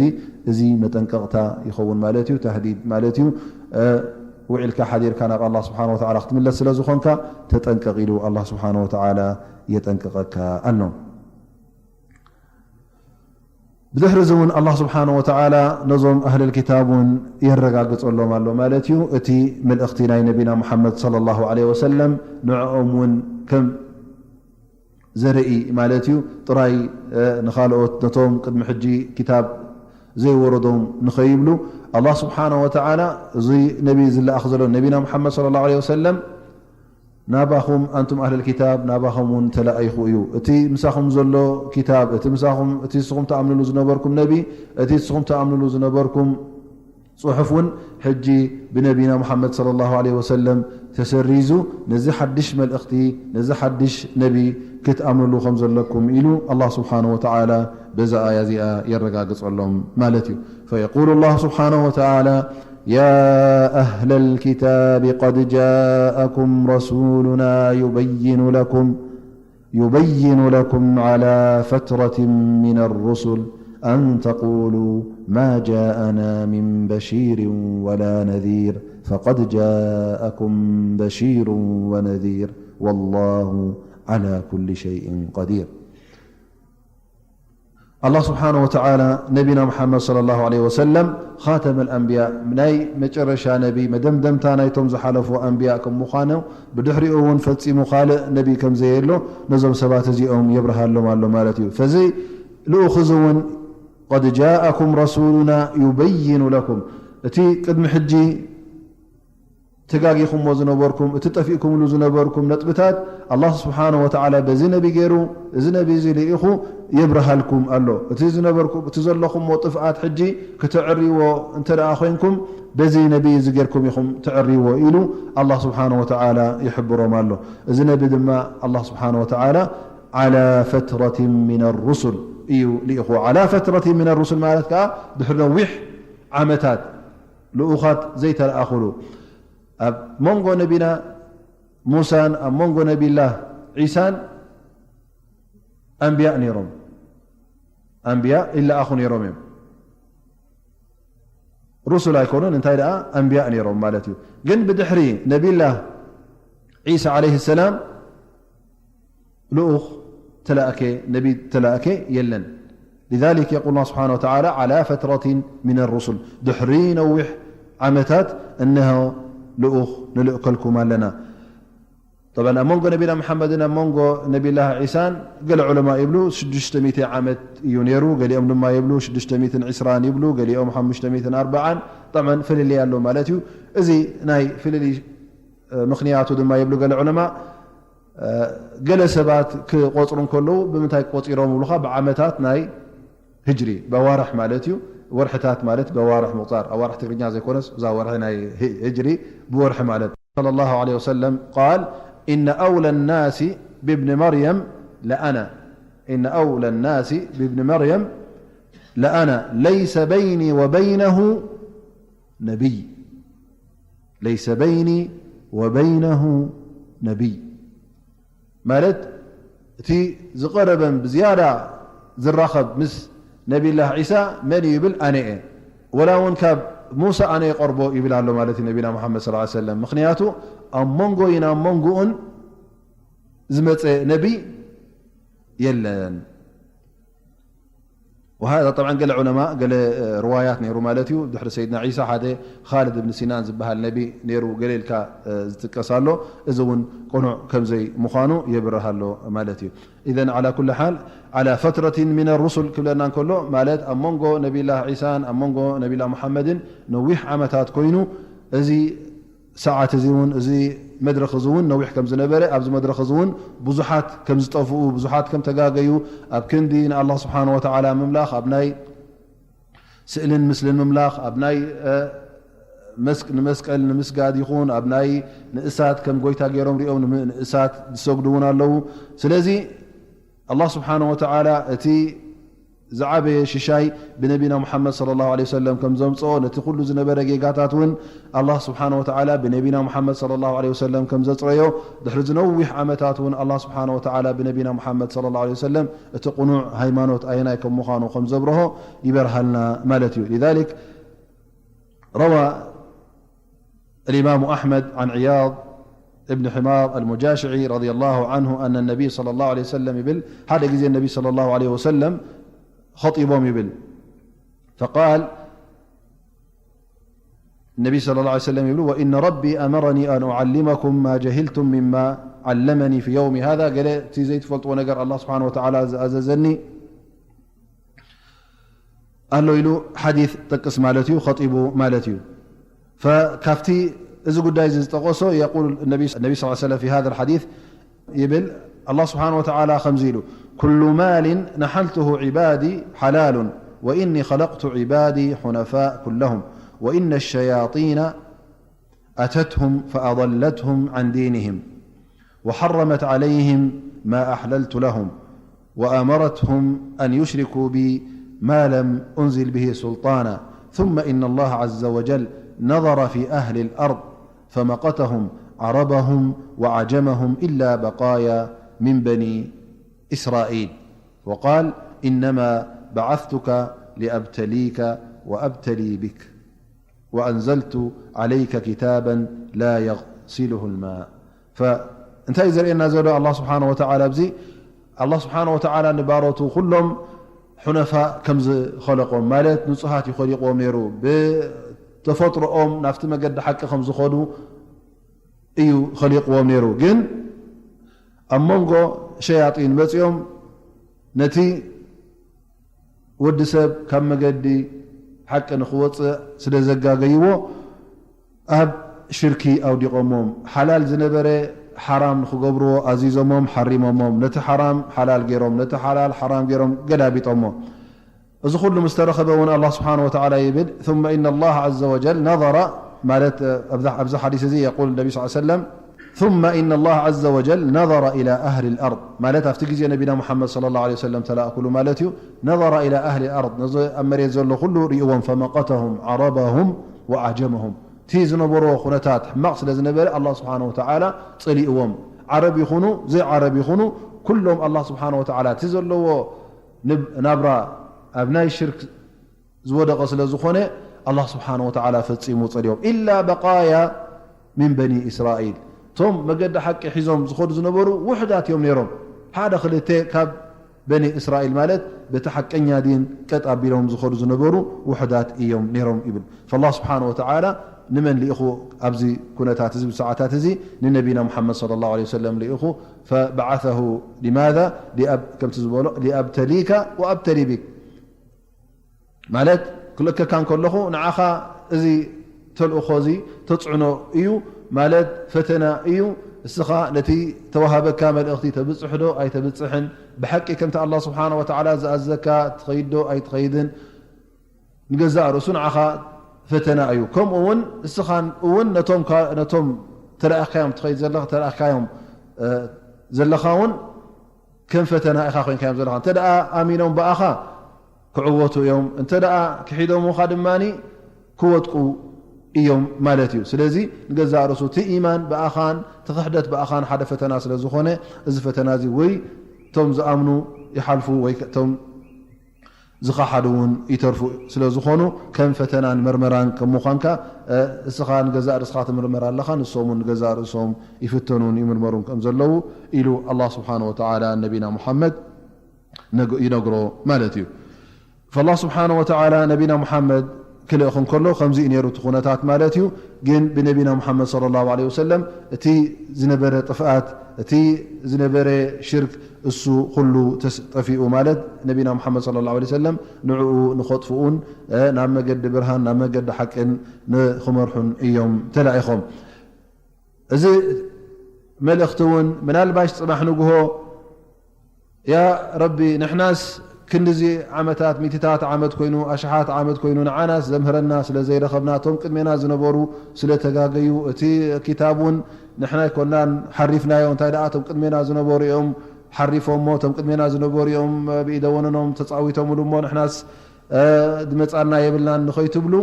እዚ መጠንቀቕታ ይኸውን ማለት እዩ፣ ተህዲድ ማለት እዩ። እ፣ ውዒልካ ሓዲርካ ናብ ኣላህ ስብሓነ ወተዓላ ክትምለስ ስለ ዝኾንካ ተጠንቀቕ ኢሉ ኣላህ ስብሓነ ወተዓላ የጠንቅቐካ ኣሎ። ብድሕሪ እዚ እውን ኣላህ ስብሓነ ወተዓላ ነዞም ኣህለል ኪታብ እውን የረጋግጸሎም ኣሎ ማለት እዩ። እቲ መልእኽቲ ናይ ነቢና ሙሓመድ ሰለላሁ ዐለይሂ ወሰለም ንዕኦም እውን ከም ዘርኢ ማለት እዩ። ጥራይ፣ እ፣ ንኻልኦት ነቶም ቅድሚ ሕጂ ኪታብ ዘይወረዶም ንኸይብሉ ኣላህ ስብሓነ ወተዓላ እዚ ነቢ ዝለኣኽ ዘሎ ነቢና ሙሓመድ ሰለላሁ ዐለይሂ ወሰለም ናባኹም ኣንቱም ኣህለል ኪታብ ናባኹም እውን ተላኢኹ እዩ። እቲ ምሳኹም ዘሎ ኪታብ፣ እቲ ምሳኹም፣ እቲ ንስኹም ትኣምንሉ ዝነበርኩም ነቢ፣ እቲ ንስኹም ትኣምንሉ ዝነበርኩም ጽሑፍ እውን ሕጂ ብነቢና ሙሓመድ ሰለላሁ ዐለይሂ ወሰለም ተሰሪዙ፣ ነዚ ሓድሽ መልእኽቲ፣ ነዚ ሓድሽ ነቢ ክትኣምንሉ ከም ዘለኩም ኢሉ ኣላህ ስብሓነሁ ወተዓላ በዛ ኣያ እዚኣ የረጋግጸሎም ማለት እዩ። ፈየቁሉ ኣላህ ስብሓነሁ ወተዓላ፣ يا أهل الكتاب قد جاءكم رسولنا يبين لكم يبين لكم على فترة من الرسل أن تقولوا ما جاءنا من بشير ولا نذير فقد جاءكم بشير ونذير والله على كل شيء قدير. ኣላህ ስብሓነ ወተዓላ ነቢና ሙሓመድ ሰለላሁ ዐለይሂ ወሰለም ኻተመል ኣንብያ፣ ናይ መጨረሻ ነቢ፣ መደምደምታ ናይቶም ዝሓለፉ ኣንብያ ከም ምዃኑ፣ ብድሕሪኡ እውን ፈጺሙ ካልእ ነቢ ከም ዘየሎ ነዞም ሰባት እዚኦም የብርሃሎም ኣሎ ማለት እዩ። ፈዚ ልኡኽ እዚ እውን ቀድ ጃኣኩም ረሱሉና ዩበይኑ ለኩም፣ እቲ ቅድሚ ሕጂ ተጋጊኹሞ ዝነበርኩም፣ እቲ ጠፊእኩምሉ ዝነበርኩም ነጥብታት ኣላህ ስብሓነ ወተዓላ በዚ ነቢ ገይሩ፣ እዚ ነቢ እዚ ልኢኹ የብርሃልኩም ኣሎ። እቲ ዝነበርኩም፣ እቲ ዘለኹሞ ጥፍኣት ሕጂ ክተዕርይዎ እንተ ደኣ ኮይንኩም፣ በዚ ነቢ እዚ ጌርኩም ኢኹም ተዕርይዎ ኢሉ ኣላህ ስብሓነ ወተዓላ ይሕብሮም ኣሎ። እዚ ነቢ ድማ ኣላህ ስብሓነ ወተዓላ ዓላ ፈትረቲን ሚነ ሩሱል እዩ ልኢኹዎ። ዓላ ፈትረቲን ሚነ ሩሱል ማለት ከኣ ድሕሪ ነዊሕ ዓመታት ልኡኻት ዘይተለኣኹሉ፣ ኣብ መንጎ ነቢና ሙሳን ኣብ መንጎ ነቢላህ ዒሳን ኣንብያእ ነይሮም። ኣንብያእ ይለኣኹ ነይሮም እዮም። ሩሱል ኣይኮኑን፣ እንታይ ደኣ ኣንብያእ ነይሮም ማለት እዩ። ግን ብድሕሪ ነቢላህ ዒሳ ዓለይሂ ሰላም ልኡኽ ተላእከ፣ ነቢ ተላእከ የለን። لذلك يقول الله سبحانه وتعالى على فترة من الرسل، ድሕሪ ነዊሕ ዓመታት እነሆ ልኡኽ ንልእከልኩም ኣለና። طبعا ኣብ መንጎ ነቢና መሓመድን ኣብ መንጎ ነቢላህ ዒሳን ገለ ዑለማ ይብሉ ሽዱሽተ ሚእቲ ዓመት እዩ ነይሩ፣ ገሊኦም ድማ ይብሉ ሽዱሽተ ሚእትን ዕስራን ይብሉ፣ ገሊኦም ሓሙሽተ ሚእትን ኣርባዓን። طبعا ፍልልይ ኣሎ ማለት እዩ። እዚ ናይ ፍልልይ ምኽንያቱ ድማ ይብሉ ገለ ዑለማ፣ ገለ ሰባት ክቆጽሩ እንከለዉ ብምንታይ ቆጺሮም ይብሉኻ? ብዓመታት ናይ ህጅሪ፣ በዋርሕ ማለት እዩ። ወርሕታት ማለት በዋርሕ ምቑጻር፣ ኣዋርሕ ትግርኛ ዘይኮነስ እዛ ወርሒ ናይ ህ-፣ ህጅሪ ብወርሒ ማለት። صلى الله عليه وسلم قال: إن أولى الناس بابن مريم لأنا، إن أولى الناس بابن مريم لأنا، ليس بيني وبينه نبي، ليس بيني وبينه نبي. ማለት እቲ ዝቐረበን ብዝያዳ ዝራኸብ ምስ ነቢላህ ዒሳ መን እዩ ይብል? ኣነ እየ። ወላ እውን ካብ ሙሳ ኣነ ይቐርቦ ይብል ኣሎ ማለት እዩ ነቢና ሙሓመድ ሰለላሁ ዐለይሂ ወሰለም። ምኽንያቱ ኣብ መንጎይን ኣብ መንጎኡን ዝመፀ ነቢይ የለን። وهذا طبعا ገለ ዑለማ፣ ገለ ርዋያት ነይሩ ማለት እዩ። ድሕሪ ሰይድና ዒሳ ሓደ ኻልድ እብን ሲናን ዝበሃል ነቢ ነይሩ፣ ገለ ኢልካ ዝጥቀስ ኣሎ። እዚ እውን ቅኑዕ ከም ዘይምዃኑ የብርህ ኣሎ ማለት እዩ። إذن على كل حال على فترة من الرسل ክብለና እንከሎ ማለት ኣብ መንጎ ነቢላህ ዒሳን ኣብ መንጎ ነቢላህ ሙሓመድን ነዊሕ ዓመታት ኮይኑ፣ እዚ ሰዓት እዚ እውን፣ እዚ መድረኽ እዚ እውን ነዊሕ ከም ዝነበረ፣ ኣብዚ መድረኽ እዚ እውን ብዙሓት ከም ዝጠፍኡ፣ ብዙሓት ከም ተጋገዩ፣ ኣብ ክንዲ ንኣላህ ስብሓነ ወተዓላ ምምላኽ፣ ኣብ ናይ ስእልን ምስልን ምምላኽ፣ ኣብ ናይ፣ እ፣ መስቅ-፣ ንመስቀል ንምስጋድ ይኹን፣ ኣብ ናይ ንእሳት ከም ጎይታ ገይሮም ሪኦም ንም-፣ ንእሳት ዝሰግዱ እውን ኣለዉ። ስለዚ ኣላህ ስብሓነ ወተዓላ እቲ ዝዓበየ ሽሻይ ብነቢና ሙሓመድ ሰለላሁ ዐለይሂ ወሰለም ከም ዘምጽኦ፣ ነቲ ኩሉ ዝነበረ ጌጋታት እውን ኣላህ ስብሓነ ወተዓላ ብነቢና ሙሓመድ ሰለላሁ ዐለይሂ ወሰለም ከም ዘጽረዮ፣ ድሕሪ ዝነዊሕ ዓመታት እውን ኣላህ ስብሓነ ወተዓላ ብነቢና ሙሓመድ ሰለላሁ ዐለይሂ ወሰለም እቲ ቅኑዕ ሃይማኖት ኣየናይ ከም ምዃኑ ከም ዘብርሆ ይበርሃልና ማለት እዩ። لذلك روى الإمام أحمد عن عياض ابن حمار المجاشعي رضي الله عنه أن النبي صلى الله عليه وسلم ይብል፣ ሓደ ግዜ ነቢ ሰለላሁ ዐለይሂ ወሰለም ኸጢቦም ይብል። فقال النبي صلى الله عليه وسلم ይብሉ: وإن ربي أمرني أن أعلمكم ما جهلتم مما علمني في يومي هذا፣ ገለ እቲ ዘይትፈልጥዎ ነገር ኣላህ ስብሓነ ወተዓላ ዝኣዘዘኒ ኣሎ ኢሉ ሓዲስ ጠቅስ ማለት እዩ፣ ኸጢቡ ማለት እዩ። ፈካብቲ እዚ ጉዳይ እዚ ዝጠቀሶ የቁል ነቢ፣ ነቢ ስ ሰለም ፊ ሃذا الحديث ይብል፣ ኣላህ ስብሓነ ወተዓላ ከምዚ ኢሉ: كل مال نحلته عبادي حلال وإني خلقت عبادي حنفاء كلهم وإن الشياطين أتتهم فأضلتهم عن دينهم وحرمت عليهم ما أحللت لهم وأمرتهم أن يشركوا بي ما لم أنزل به سلطانا ثم إن الله عز وجل نظر في أهل الأرض فمقتهم عربهم وعجمهم إلا بقايا من بني إسرائيل وقال: إنما بعثتك لأبتليك وأبتلي بك وأنزلت عليك كتابا لا يغسله الماء. ፈ-፣ እንታይ እዩ ዘርእየና ዘሎ ኣላህ ስብሓነ ወተዓላ ኣብዚ? ኣላህ ስብሓነ ወተዓላ ንባሮቱ ኩሎም ሑነፋእ ከም ዝኸለቆም፣ ማለት ንጹሃት እዩ ኸሊቅዎም ነይሩ። ብተፈጥሮኦም ናብቲ መገዲ ሓቂ ከም ዝኸዱ እዩ ኸሊቅዎም ነይሩ። ግን ኣብ መንጎ ሸያጢን መጺኦም ነቲ ወዲ ሰብ ካብ መገዲ ሓቂ ንኽወጽእ ስለ ዘጋገይዎ፣ ኣብ ሽርኪ ኣውዲቖሞም። ሓላል ዝነበረ ሓራም ንኽገብርዎ ኣዚዞሞም፣ ሓሪሞሞም። ነቲ ሓራም ሓላል ገይሮም፣ ነቲ ሓላል ሓራም ገይሮም ገላቢጦሞ። እዚ ኩሉ ምስ ተረኸበ እውን ኣላህ ስብሓነ ወተዓላ ይብል፣ ثم إن الله عز وجل نظر፣ ማለት፣ ኣብዚ፣ ኣብዚ ሓዲስ እዚ የቁል ነቢ ስ ሰለም፣ ثم إن الله عز وجل نظر إلى أهل الأرض፣ ማለት ኣብቲ ግዜ ነቢና ሙሓመድ ሰለላሁ ዐለይሂ ወሰለም ተላእኩሉ ማለት እዩ። نظر إلى أهل الأرض፣ ነዚ ኣብ መሬት ዘሎ ኩሉ ሪእዎም፣ فمقتهم عربهم وعجمهم። እቲ ዝነበርዎ ኩነታት ሕማቕ ስለ ዝነበረ ኣላህ ስብሓነ ወተዓላ ጸሊእዎም። ዓረብ ይኹኑ ዘይዓረብ ይኹኑ፣ ኩሎም ኣላህ ስብሓነ ወተዓላ እቲ ዘለዎ ንብ-፣ ናብራ ኣብ ናይ ሽርክ ዝወደቐ ስለ ዝኾነ፣ ኣላህ ስብሓነ ወተዓላ ፈጺሙ ጸልዮም። ኢላ በቃያ ሚን በኒ እስራኢል፣ እቶም መገዲ ሓቂ ሒዞም ዝኸዱ ዝነበሩ ውሑዳት እዮም ነይሮም። ሓደ ክልተ ካብ በኒ እስራኤል ማለት በቲ ሓቀኛ ዲን ቀጥ ኣቢሎም ዝኸዱ ዝነበሩ ውሑዳት እዮም ነይሮም ይብል። ፈላህ ስብሓነ ወተዓላ ንመን ልኢኹ ኣብዚ ኩነታት እዚ፣ ብሰዓታት እዚ ንነቢና ሙሓመድ ሰለላሁ ዐለይሂ ወሰለም ልኢኹ። ፈበዓሰሁ ሊማዛ? ሊኣብ-፣ ከምቲ ዝበሎ ሊኣብተሊካ ወኣብተሊ ቢክ። ማለት ክልእከካ እንከለኹ ንዓኻ እዚ ተልእኾ እዚ ተጽዕኖ እዩ፣ ማለት ፈተና እዩ። እስኻ ነቲ ተዋሃበካ መልእኽቲ ተብጽሕ ዶ ኣይተብጽሕን፣ ብሓቂ ከምቲ ኣላህ ስብሓነ ወተዓላ ዝኣዘካ ትኸይድ ዶ ኣይትኸይድን፣ ንገዛእ ርእሱ ንዓኻ ፈተና እዩ። ከምኡ እውን እስኻን እውን ነቶም ካ-፣ ነቶም ተላእኻዮም ትኸይድ ዘለኻ፣ ተላእኻዮም፣ እ፣ ዘለኻ እውን ከም ፈተና ኢኻ ኮይንካዮም ዘለኻ። እንተ ደኣ ኣሚኖም ብኣኻ ክዕወቱ እዮም፣ እንተ ደኣ ክሒዶምኻ ድማ ክወድቁ እዮም ማለት እዩ። ስለዚ ንገዛእ ርእሱ እቲ ኢማን ብኣኻን እቲ ክሕደት ብኣኻን ሓደ ፈተና ስለ ዝኾነ፣ እዚ ፈተና እዚ ወይ እቶም ዝኣምኑ ይሓልፉ ወይ እቶም ዝኸሓዱ እውን ይተርፉ ስለ ዝኾኑ፣ ከም ፈተናን መርመራን ከም ምዃንካ፣ እ፣ እስኻ ንገዛእ ርእስኻ ትምርመር ኣለኻ፣ ንሶም እውን ንገዛእ ርእሶም ይፍተኑን ይምርመሩን ከም ዘለዉ ኢሉ ኣላህ ስብሓነ ወተዓላ ነቢና ሙሓመድ ነግ-፣ ይነግሮ ማለት እዩ። ፈላህ ስብሓነ ወተዓላ ነቢና ሙሓመድ ክልእኽ እንከሎ ከምዚ እዩ ነይሩ እቲ ኩነታት ማለት እዩ። ግን ብነቢና ሙሓመድ ሰለላሁ ዐለይሂ ወሰለም እቲ ዝነበረ ጥፍኣት፣ እቲ ዝነበረ ሽርክ እሱ ኩሉ ተስ-፣ ጠፊኡ ማለት ነቢና ሙሓመድ ሰለላሁ ዐለይሂ ወሰለም ንዕኡ ንኸጥፍኡን፣ እ፣ ናብ መገዲ ብርሃን ናብ መገዲ ሓቅን ንኽመርሑን እዮም ተላኢኾም። እዚ መልእኽቲ እውን ምናልባሽ ጽባሕ ንግሆ ያ ረቢ፣ ንሕናስ ክንድዚ ዓመታት፣ ሚትታት ዓመት ኮይኑ፣ ኣሽሓት ዓመት ኮይኑ፣ ንዓናስ ዘምህረና ስለ ዘይረኸብና፣ እቶም ቅድሜና ዝነበሩ ስለ ተጋገዩ፣ እቲ ኪታብ እውን ንሕና ኣይኮናን ሓሪፍናዮ፣ እንታይ ደኣ እቶም ቅድሜና ዝነበሩ እዮም ሓሪፎሞ፣ እቶም ቅድሜና ዝነበሩ እዮም ብኢደ ወነኖም ተጻዊቶምሉ እሞ፣ ንሕናስ፣ እ፣ ዝመጻና የብልናን ንኸይትብሉ፣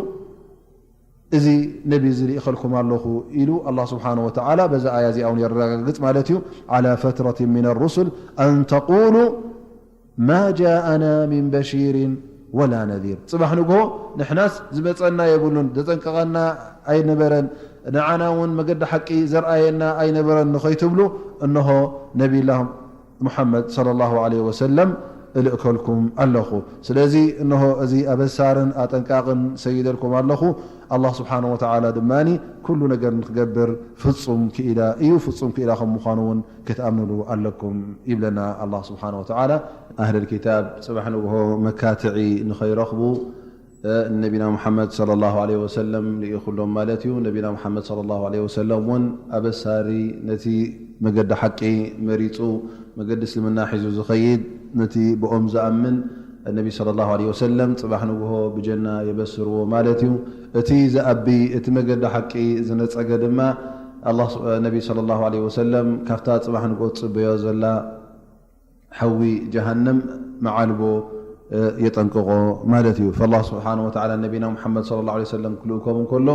እዚ ነቢ እዚ ልኢኸልኩም ኣለኹ ኢሉ ኣላህ ስብሓነ ወተዓላ በዛ ኣያ እዚኣ እውን የረጋግጽ ማለት እዩ። ዓላ ፈትረት ሚን ሩሱል ኣን ተቁሉ ማ ጃኣና ሚን በሺርን ወላ ነዚር። ጽባሕ ንግሆ ንሕናስ ዝመጸና የብሉን፣ ዘጠንቀቐና ኣይነበረን፣ ንዓና እውን መገዲ ሓቂ ዘርኣየና ኣይነበረን ንኸይትብሉ፣ እንሆ ነቢላ ሙሓመድ ሰለላሁ ዐለይሂ ወሰለም እልእከልኩም ኣለኹ። ስለዚ እንሆ እዚ ኣበሳርን ኣጠንቃቕን ሰይደልኩም ኣለኹ። ኣላህ ስብሓነ ወተዓላ ድማ ኩሉ ነገር ንክገብር ፍጹም ክኢላ እዩ። ፍጹም ክኢላ ከም ምዃኑ እውን ክትኣምኑሉ ኣለኩም ይብለና ኣላህ ስብሓነ ወተዓላ። ኣህለል ኪታብ ጽባሕ ንግሆ መካትዒ ንኸይረኽቡ፣ እ፣ ንነቢና ሙሓመድ ሰለላሁ ዐለይሂ ወሰለም ልኢኹሎም ማለት እዩ። ነቢና ሙሓመድ ሰለላሁ ዐለይሂ ወሰለም እውን ኣበሳሪ፣ ነቲ መገዲ ሓቂ መሪጹ፣ መገዲ እስልምና ሒዙ ዝኸይድ፣ ነቲ ብኦም ዝኣምን ነቢ ሰለላሁ ዐለይሂ ወሰለም ጽባሕ ንግሆ ብጀና የበስርዎ ማለት እዩ። እቲ ዝኣቢ፣ እቲ መገዲ ሓቂ ዝነጸገ ድማ ኣላህ ስ-፣ ነቢ ሰለላሁ ዐለይሂ ወሰለም ካብታ ጽባሕ ንግሆ ትጽበዮ ዘላ ሓዊ ጀሃነም መዓልቦ፣ እ፣ የጠንቅቖ ማለት እዩ። ፈላህ ስብሓነ ወተዓላ ነቢና ሙሓመድ ሰለላሁ ዐለይሂ ወሰለም ክልእኮም እንከሎ፣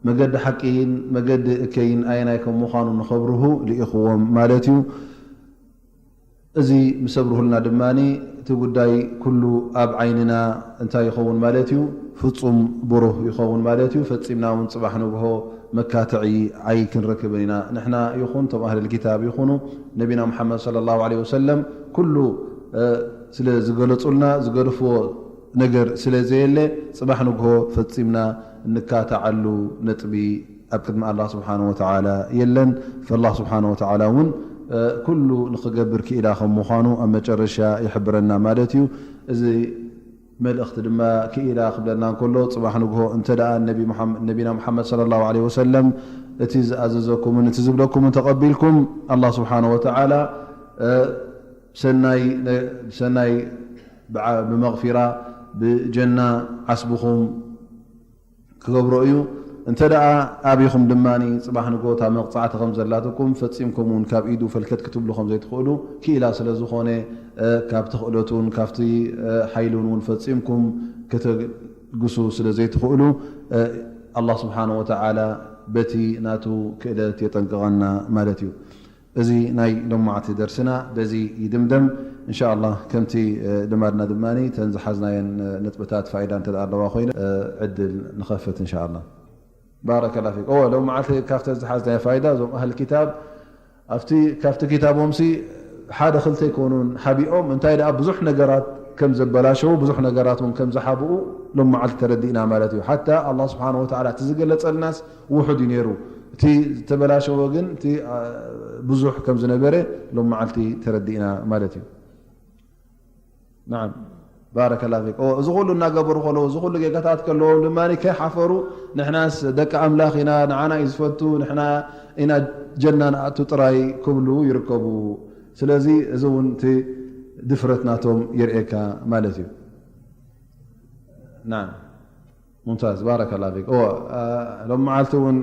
መገዲ ሓቂን መገዲ እከይን ኣየናይ ከም ምዃኑ ንኸብርሁ ልኢኽዎም ማለት እዩ። እዚ ምስ ኣብርሁልና ድማ፣ እቲ ጉዳይ ኩሉ ኣብ ዓይንና እንታይ ይኸውን ማለት እዩ? ፍጹም ብሩህ ይኸውን ማለት እዩ። ፈጺምና እውን ጽባሕ ንግሆ መካትዒ ኣይክንረክብን ኢና። ንሕና ይኹን እቶም ኣህለል ኪታብ ይኹኑ፣ ነቢና ሙሓመድ ሰለላሁ ዐለይሂ ወሰለም ኩሉ፣ እ፣ ስለ ዝገለጹልና፣ ዝገድፍዎ ነገር ስለ ዘየለ፣ ጽባሕ ንግሆ ፈጺምና እንካትዓሉ ነጥቢ ኣብ ቅድሚ ኣላህ ስብሓነ ወተዓላ የለን። ፈላህ ስብሓነ ወተዓላ እውን፣ እ፣ ኩሉ ንኽገብር ክኢላ ከም ምዃኑ ኣብ መጨረሻ ይሕብረና ማለት እዩ። እዚ መልእኽቲ ድማ ክኢላ ክብለና እንከሎ፣ ጽባሕ ንግሆ እንተ ደኣ ነቢ ሙሓመ-፣ ነቢና ሙሓመድ ሰለላሁ ዐለይሂ ወሰለም እቲ ዝኣዘዘኩምን እቲ ዝብለኩምን ተቐቢልኩም፣ ኣላህ ስብሓነ ወተዓላ፣ እ፣ ሰናይ ነ-፣ ሰናይ ብዓ-፣ ብመቕፊራ፣ ብጀና ዓስብኹም ክገብሮ እዩ። እንተ ደኣ ኣቢኹም ድማ፣ ጽባሕ ንግሆ እታ መቕጻዕቲ ከም ዘላትኩም፣ ፈጺምኩም እውን ካብ ኢዱ ፈልከት ክትብሉ ከም ዘይትኽእሉ ክኢላ ስለ ዝኾነ፣ እ፣ ካብቲ ክእለቱን ካብቲ፣ እ፣ ሓይሉን እውን ፈጺምኩም ከተግግሱ ስለ ዘይትኽእሉ፣ እ፣ ኣላህ ስብሓነ ወተዓላ በቲ ናቱ ክእለት የጠንቅቐና ማለት እዩ። እዚ ናይ ሎማዓቲ ደርስና በዚ ይድምደም። እንሻ ኣላህ ከምቲ ልማድና ድማ ተን ዝሓዝናየን ነጥብታት ፋይዳ እንተ ኣለዋ ኮይነ ዕድል ንኸፍት እንሻ ኣላህ። ባረከላ ፊክ። እወ ሎም መዓልቲ ካብተ ዝሓዝናዮ ፋይዳ እዞም ኣህል ክታብ ኣብቲ ካብቲ ክታቦምሲ ሓደ ክልተ ይኮኑን ሓቢኦም እንታይ ደኣ ብዙሕ ነገራት ከም ዘበላሸው ብዙሕ ነገራት እውን ከም ዝሓብኡ ሎም መዓልቲ ተረዲእና ማለት እዩ። ሓታ ኣላህ ስብሓን ወተዓላ እቲ ዝገለጸልናስ ውሑድ እዩ ነይሩ። እቲ ዝተበላሸወ ግን እቲ ብዙሕ ከም ዝነበረ ሎም መዓልቲ ተረዲእና ማለት እዩ። ናዓም ባረከላ ፊክ። እዚ ኩሉ እናገበሩ ከለዉ እዚ ኩሉ ጌጋታት ከለዎም ድማ ከይሓፈሩ ንሕናስ ደቂ ኣምላኽ ኢና፣ ንዓና እዩ ዝፈቱ፣ ንሕና ኢና ጀና ንኣቱ ጥራይ ክብሉ ይርከቡ። ስለዚ እዚ እውን እቲ ድፍረት ናቶም የርእየካ ማለት እዩ። ናዓም ሙምታዝ ባረከላ ፊክ። እወ ሎም መዓልቲ እውን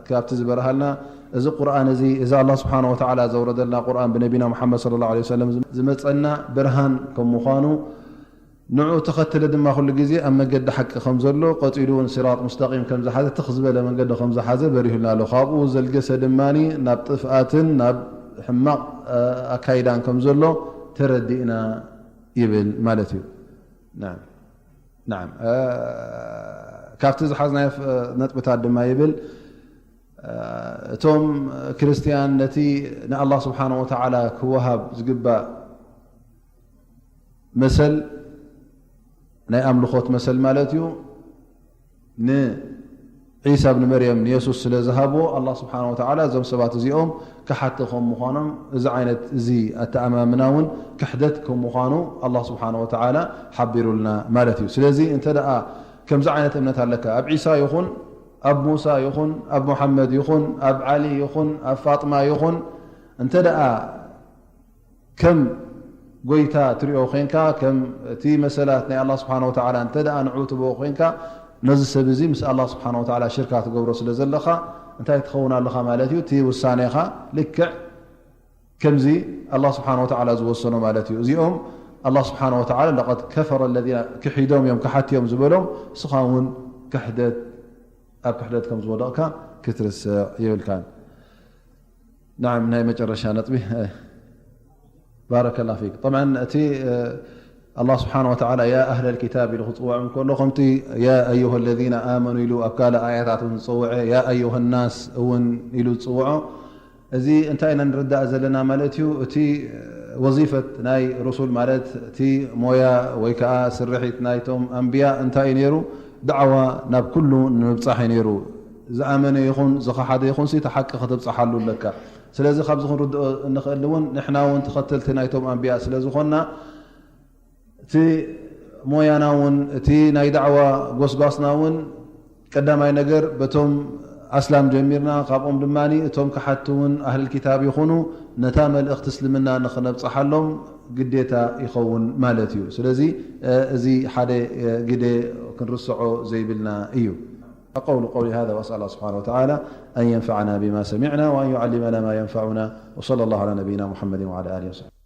ካብቲ ዝበርሃልና እዚ ቁርኣን እዚ እዚ ኣላህ ስብሓነ ወተዓላ ዘውረደልና ቁርኣን ብነቢና ሙሓመድ ሰለላሁ ዐለይሂ ወሰለም ዝመፀና ብርሃን ከም ምዃኑ ንዑ ተኸተለ ድማ ኩሉ ግዜ ኣብ መገዲ ሓቂ ከም ዘሎ ቀፂሉ እውን ሲራጥ ሙስተቂም ከም ዝሓዘ ትኽ ዝበለ መንገዲ ከም ዝሓዘ በሪሁልና ኣሎ። ካብኡ ዘልገሰ ድማ ናብ ጥፍኣትን ናብ ሕማቕ ኣካይዳን ከም ዘሎ ተረዲእና ይብል ማለት እዩ። ናዓም ናዓም ካብቲ ዝሓዝናዮ ነጥብታት ድማ ይብል እቶም ክርስትያን ነቲ ንኣላህ ስብሓን ወተዓላ ክወሃብ ዝግባእ መሰል ናይ ኣምልኾት መሰል ማለት እዩ ንዒሳ ብኒ መርየም ንየሱስ ስለ ዝሃብዎ ኣላህ ስብሓን ወተዓላ እዞም ሰባት እዚኦም ክሓቲ ከም ምዃኖም እዚ ዓይነት እዚ ኣተኣማምና እውን ክሕደት ከም ምዃኑ ኣላህ ስብሓን ወተዓላ ሓቢሩልና ማለት እዩ። ስለዚ እንተ ደኣ ከምዚ ዓይነት እምነት ኣለካ ኣብ ዒሳ ይኹን ኣብ ሙሳ ይኹን ኣብ ሙሓመድ ይኹን ኣብ ዓሊ ይኹን ኣብ ፋጥማ ይኹን እንተ ደኣ ከም ጎይታ ትሪኦ ኮንካ ከም እቲ መሰላት ናይ ኣላህ ስብሓን ወተዓላ እንተ ደኣ ንዑ ትብኦ ኮንካ ነዚ ሰብ እዚ ምስ ኣላህ ስብሓን ወተዓላ ሽርካ ትገብሮ ስለ ዘለኻ እንታይ ትኸውን ኣለኻ ማለት እዩ። እቲ ውሳኔኻ ልክዕ ከምዚ ኣላህ ስብሓን ወተዓላ ዝወሰኖ ማለት እዩ። እዚኦም ኣላህ ስብሓን ወተዓላ ለቐድ ከፈረ ለዚነ ክሒዶም እዮም ክሓቲ እዮም ዝበሎም እስኻ እውን ክሕደት ኣብ ክሕደት ከም ዝወደቕካ ክትርስዕ የብልካን። ናዓም ናይ መጨረሻ ነጥቢ ባረከላ ፊክ። ጠብዓን እቲ ኣላህ ስብሓን ወተዓላ ያ ኣህለል ኪታብ ኢሉ ክፅውዖም ከሎ ከምቲ ያ ኣዩሃ ለዚነ ኣመኑ ኢሉ ኣብ ካልእ ኣያታት እውን ዝፀውዐ ያ ኣዩሃ ናስ እውን ኢሉ ዝፅውዖ እዚ እንታይ ኢና ንርዳእ ዘለና ማለት እዩ። እቲ ወዚፈት ናይ ሩሱል ማለት እቲ ሞያ ወይ ከዓ ስርሒት ናይቶም ኣንብያ እንታይ እዩ ነይሩ? ዳዕዋ ናብ ኩሉ ንምብፃሕ እዩ ነይሩ። ዝኣመነ ይኹን ዝኸሓደ ይኹን እቲ ሓቂ ከተብፅሓሉ ኣለካ። ስለዚ ካብዚ ክንርድኦ እንኽእል እውን ንሕና እውን ተኸተልቲ ናይቶም ኣንብያ ስለ ዝኾንና እቲ ሞያና እውን እቲ ናይ ዳዕዋ ጎስጓስና እውን ቀዳማይ ነገር በቶም ኣስላም ጀሚርና ካብኦም ድማ እቶም ክሓቲ እውን ኣህል ክታብ ይኹኑ ነታ መልእኽቲ እስልምና ንኽነብፅሓሎም ግዴታ ይኸውን ማለት እዩ። ስለዚ እዚ ሓደ ግደ ክንርስዖ ዘይብልና እዩ። أقول قولي هذا وأسأل الله سبحانه وتعالى أن ينفعنا بما سمعنا وأن يعلمنا ما ينفعنا وصلى الله على نبينا محمد وعلى آله وصحبه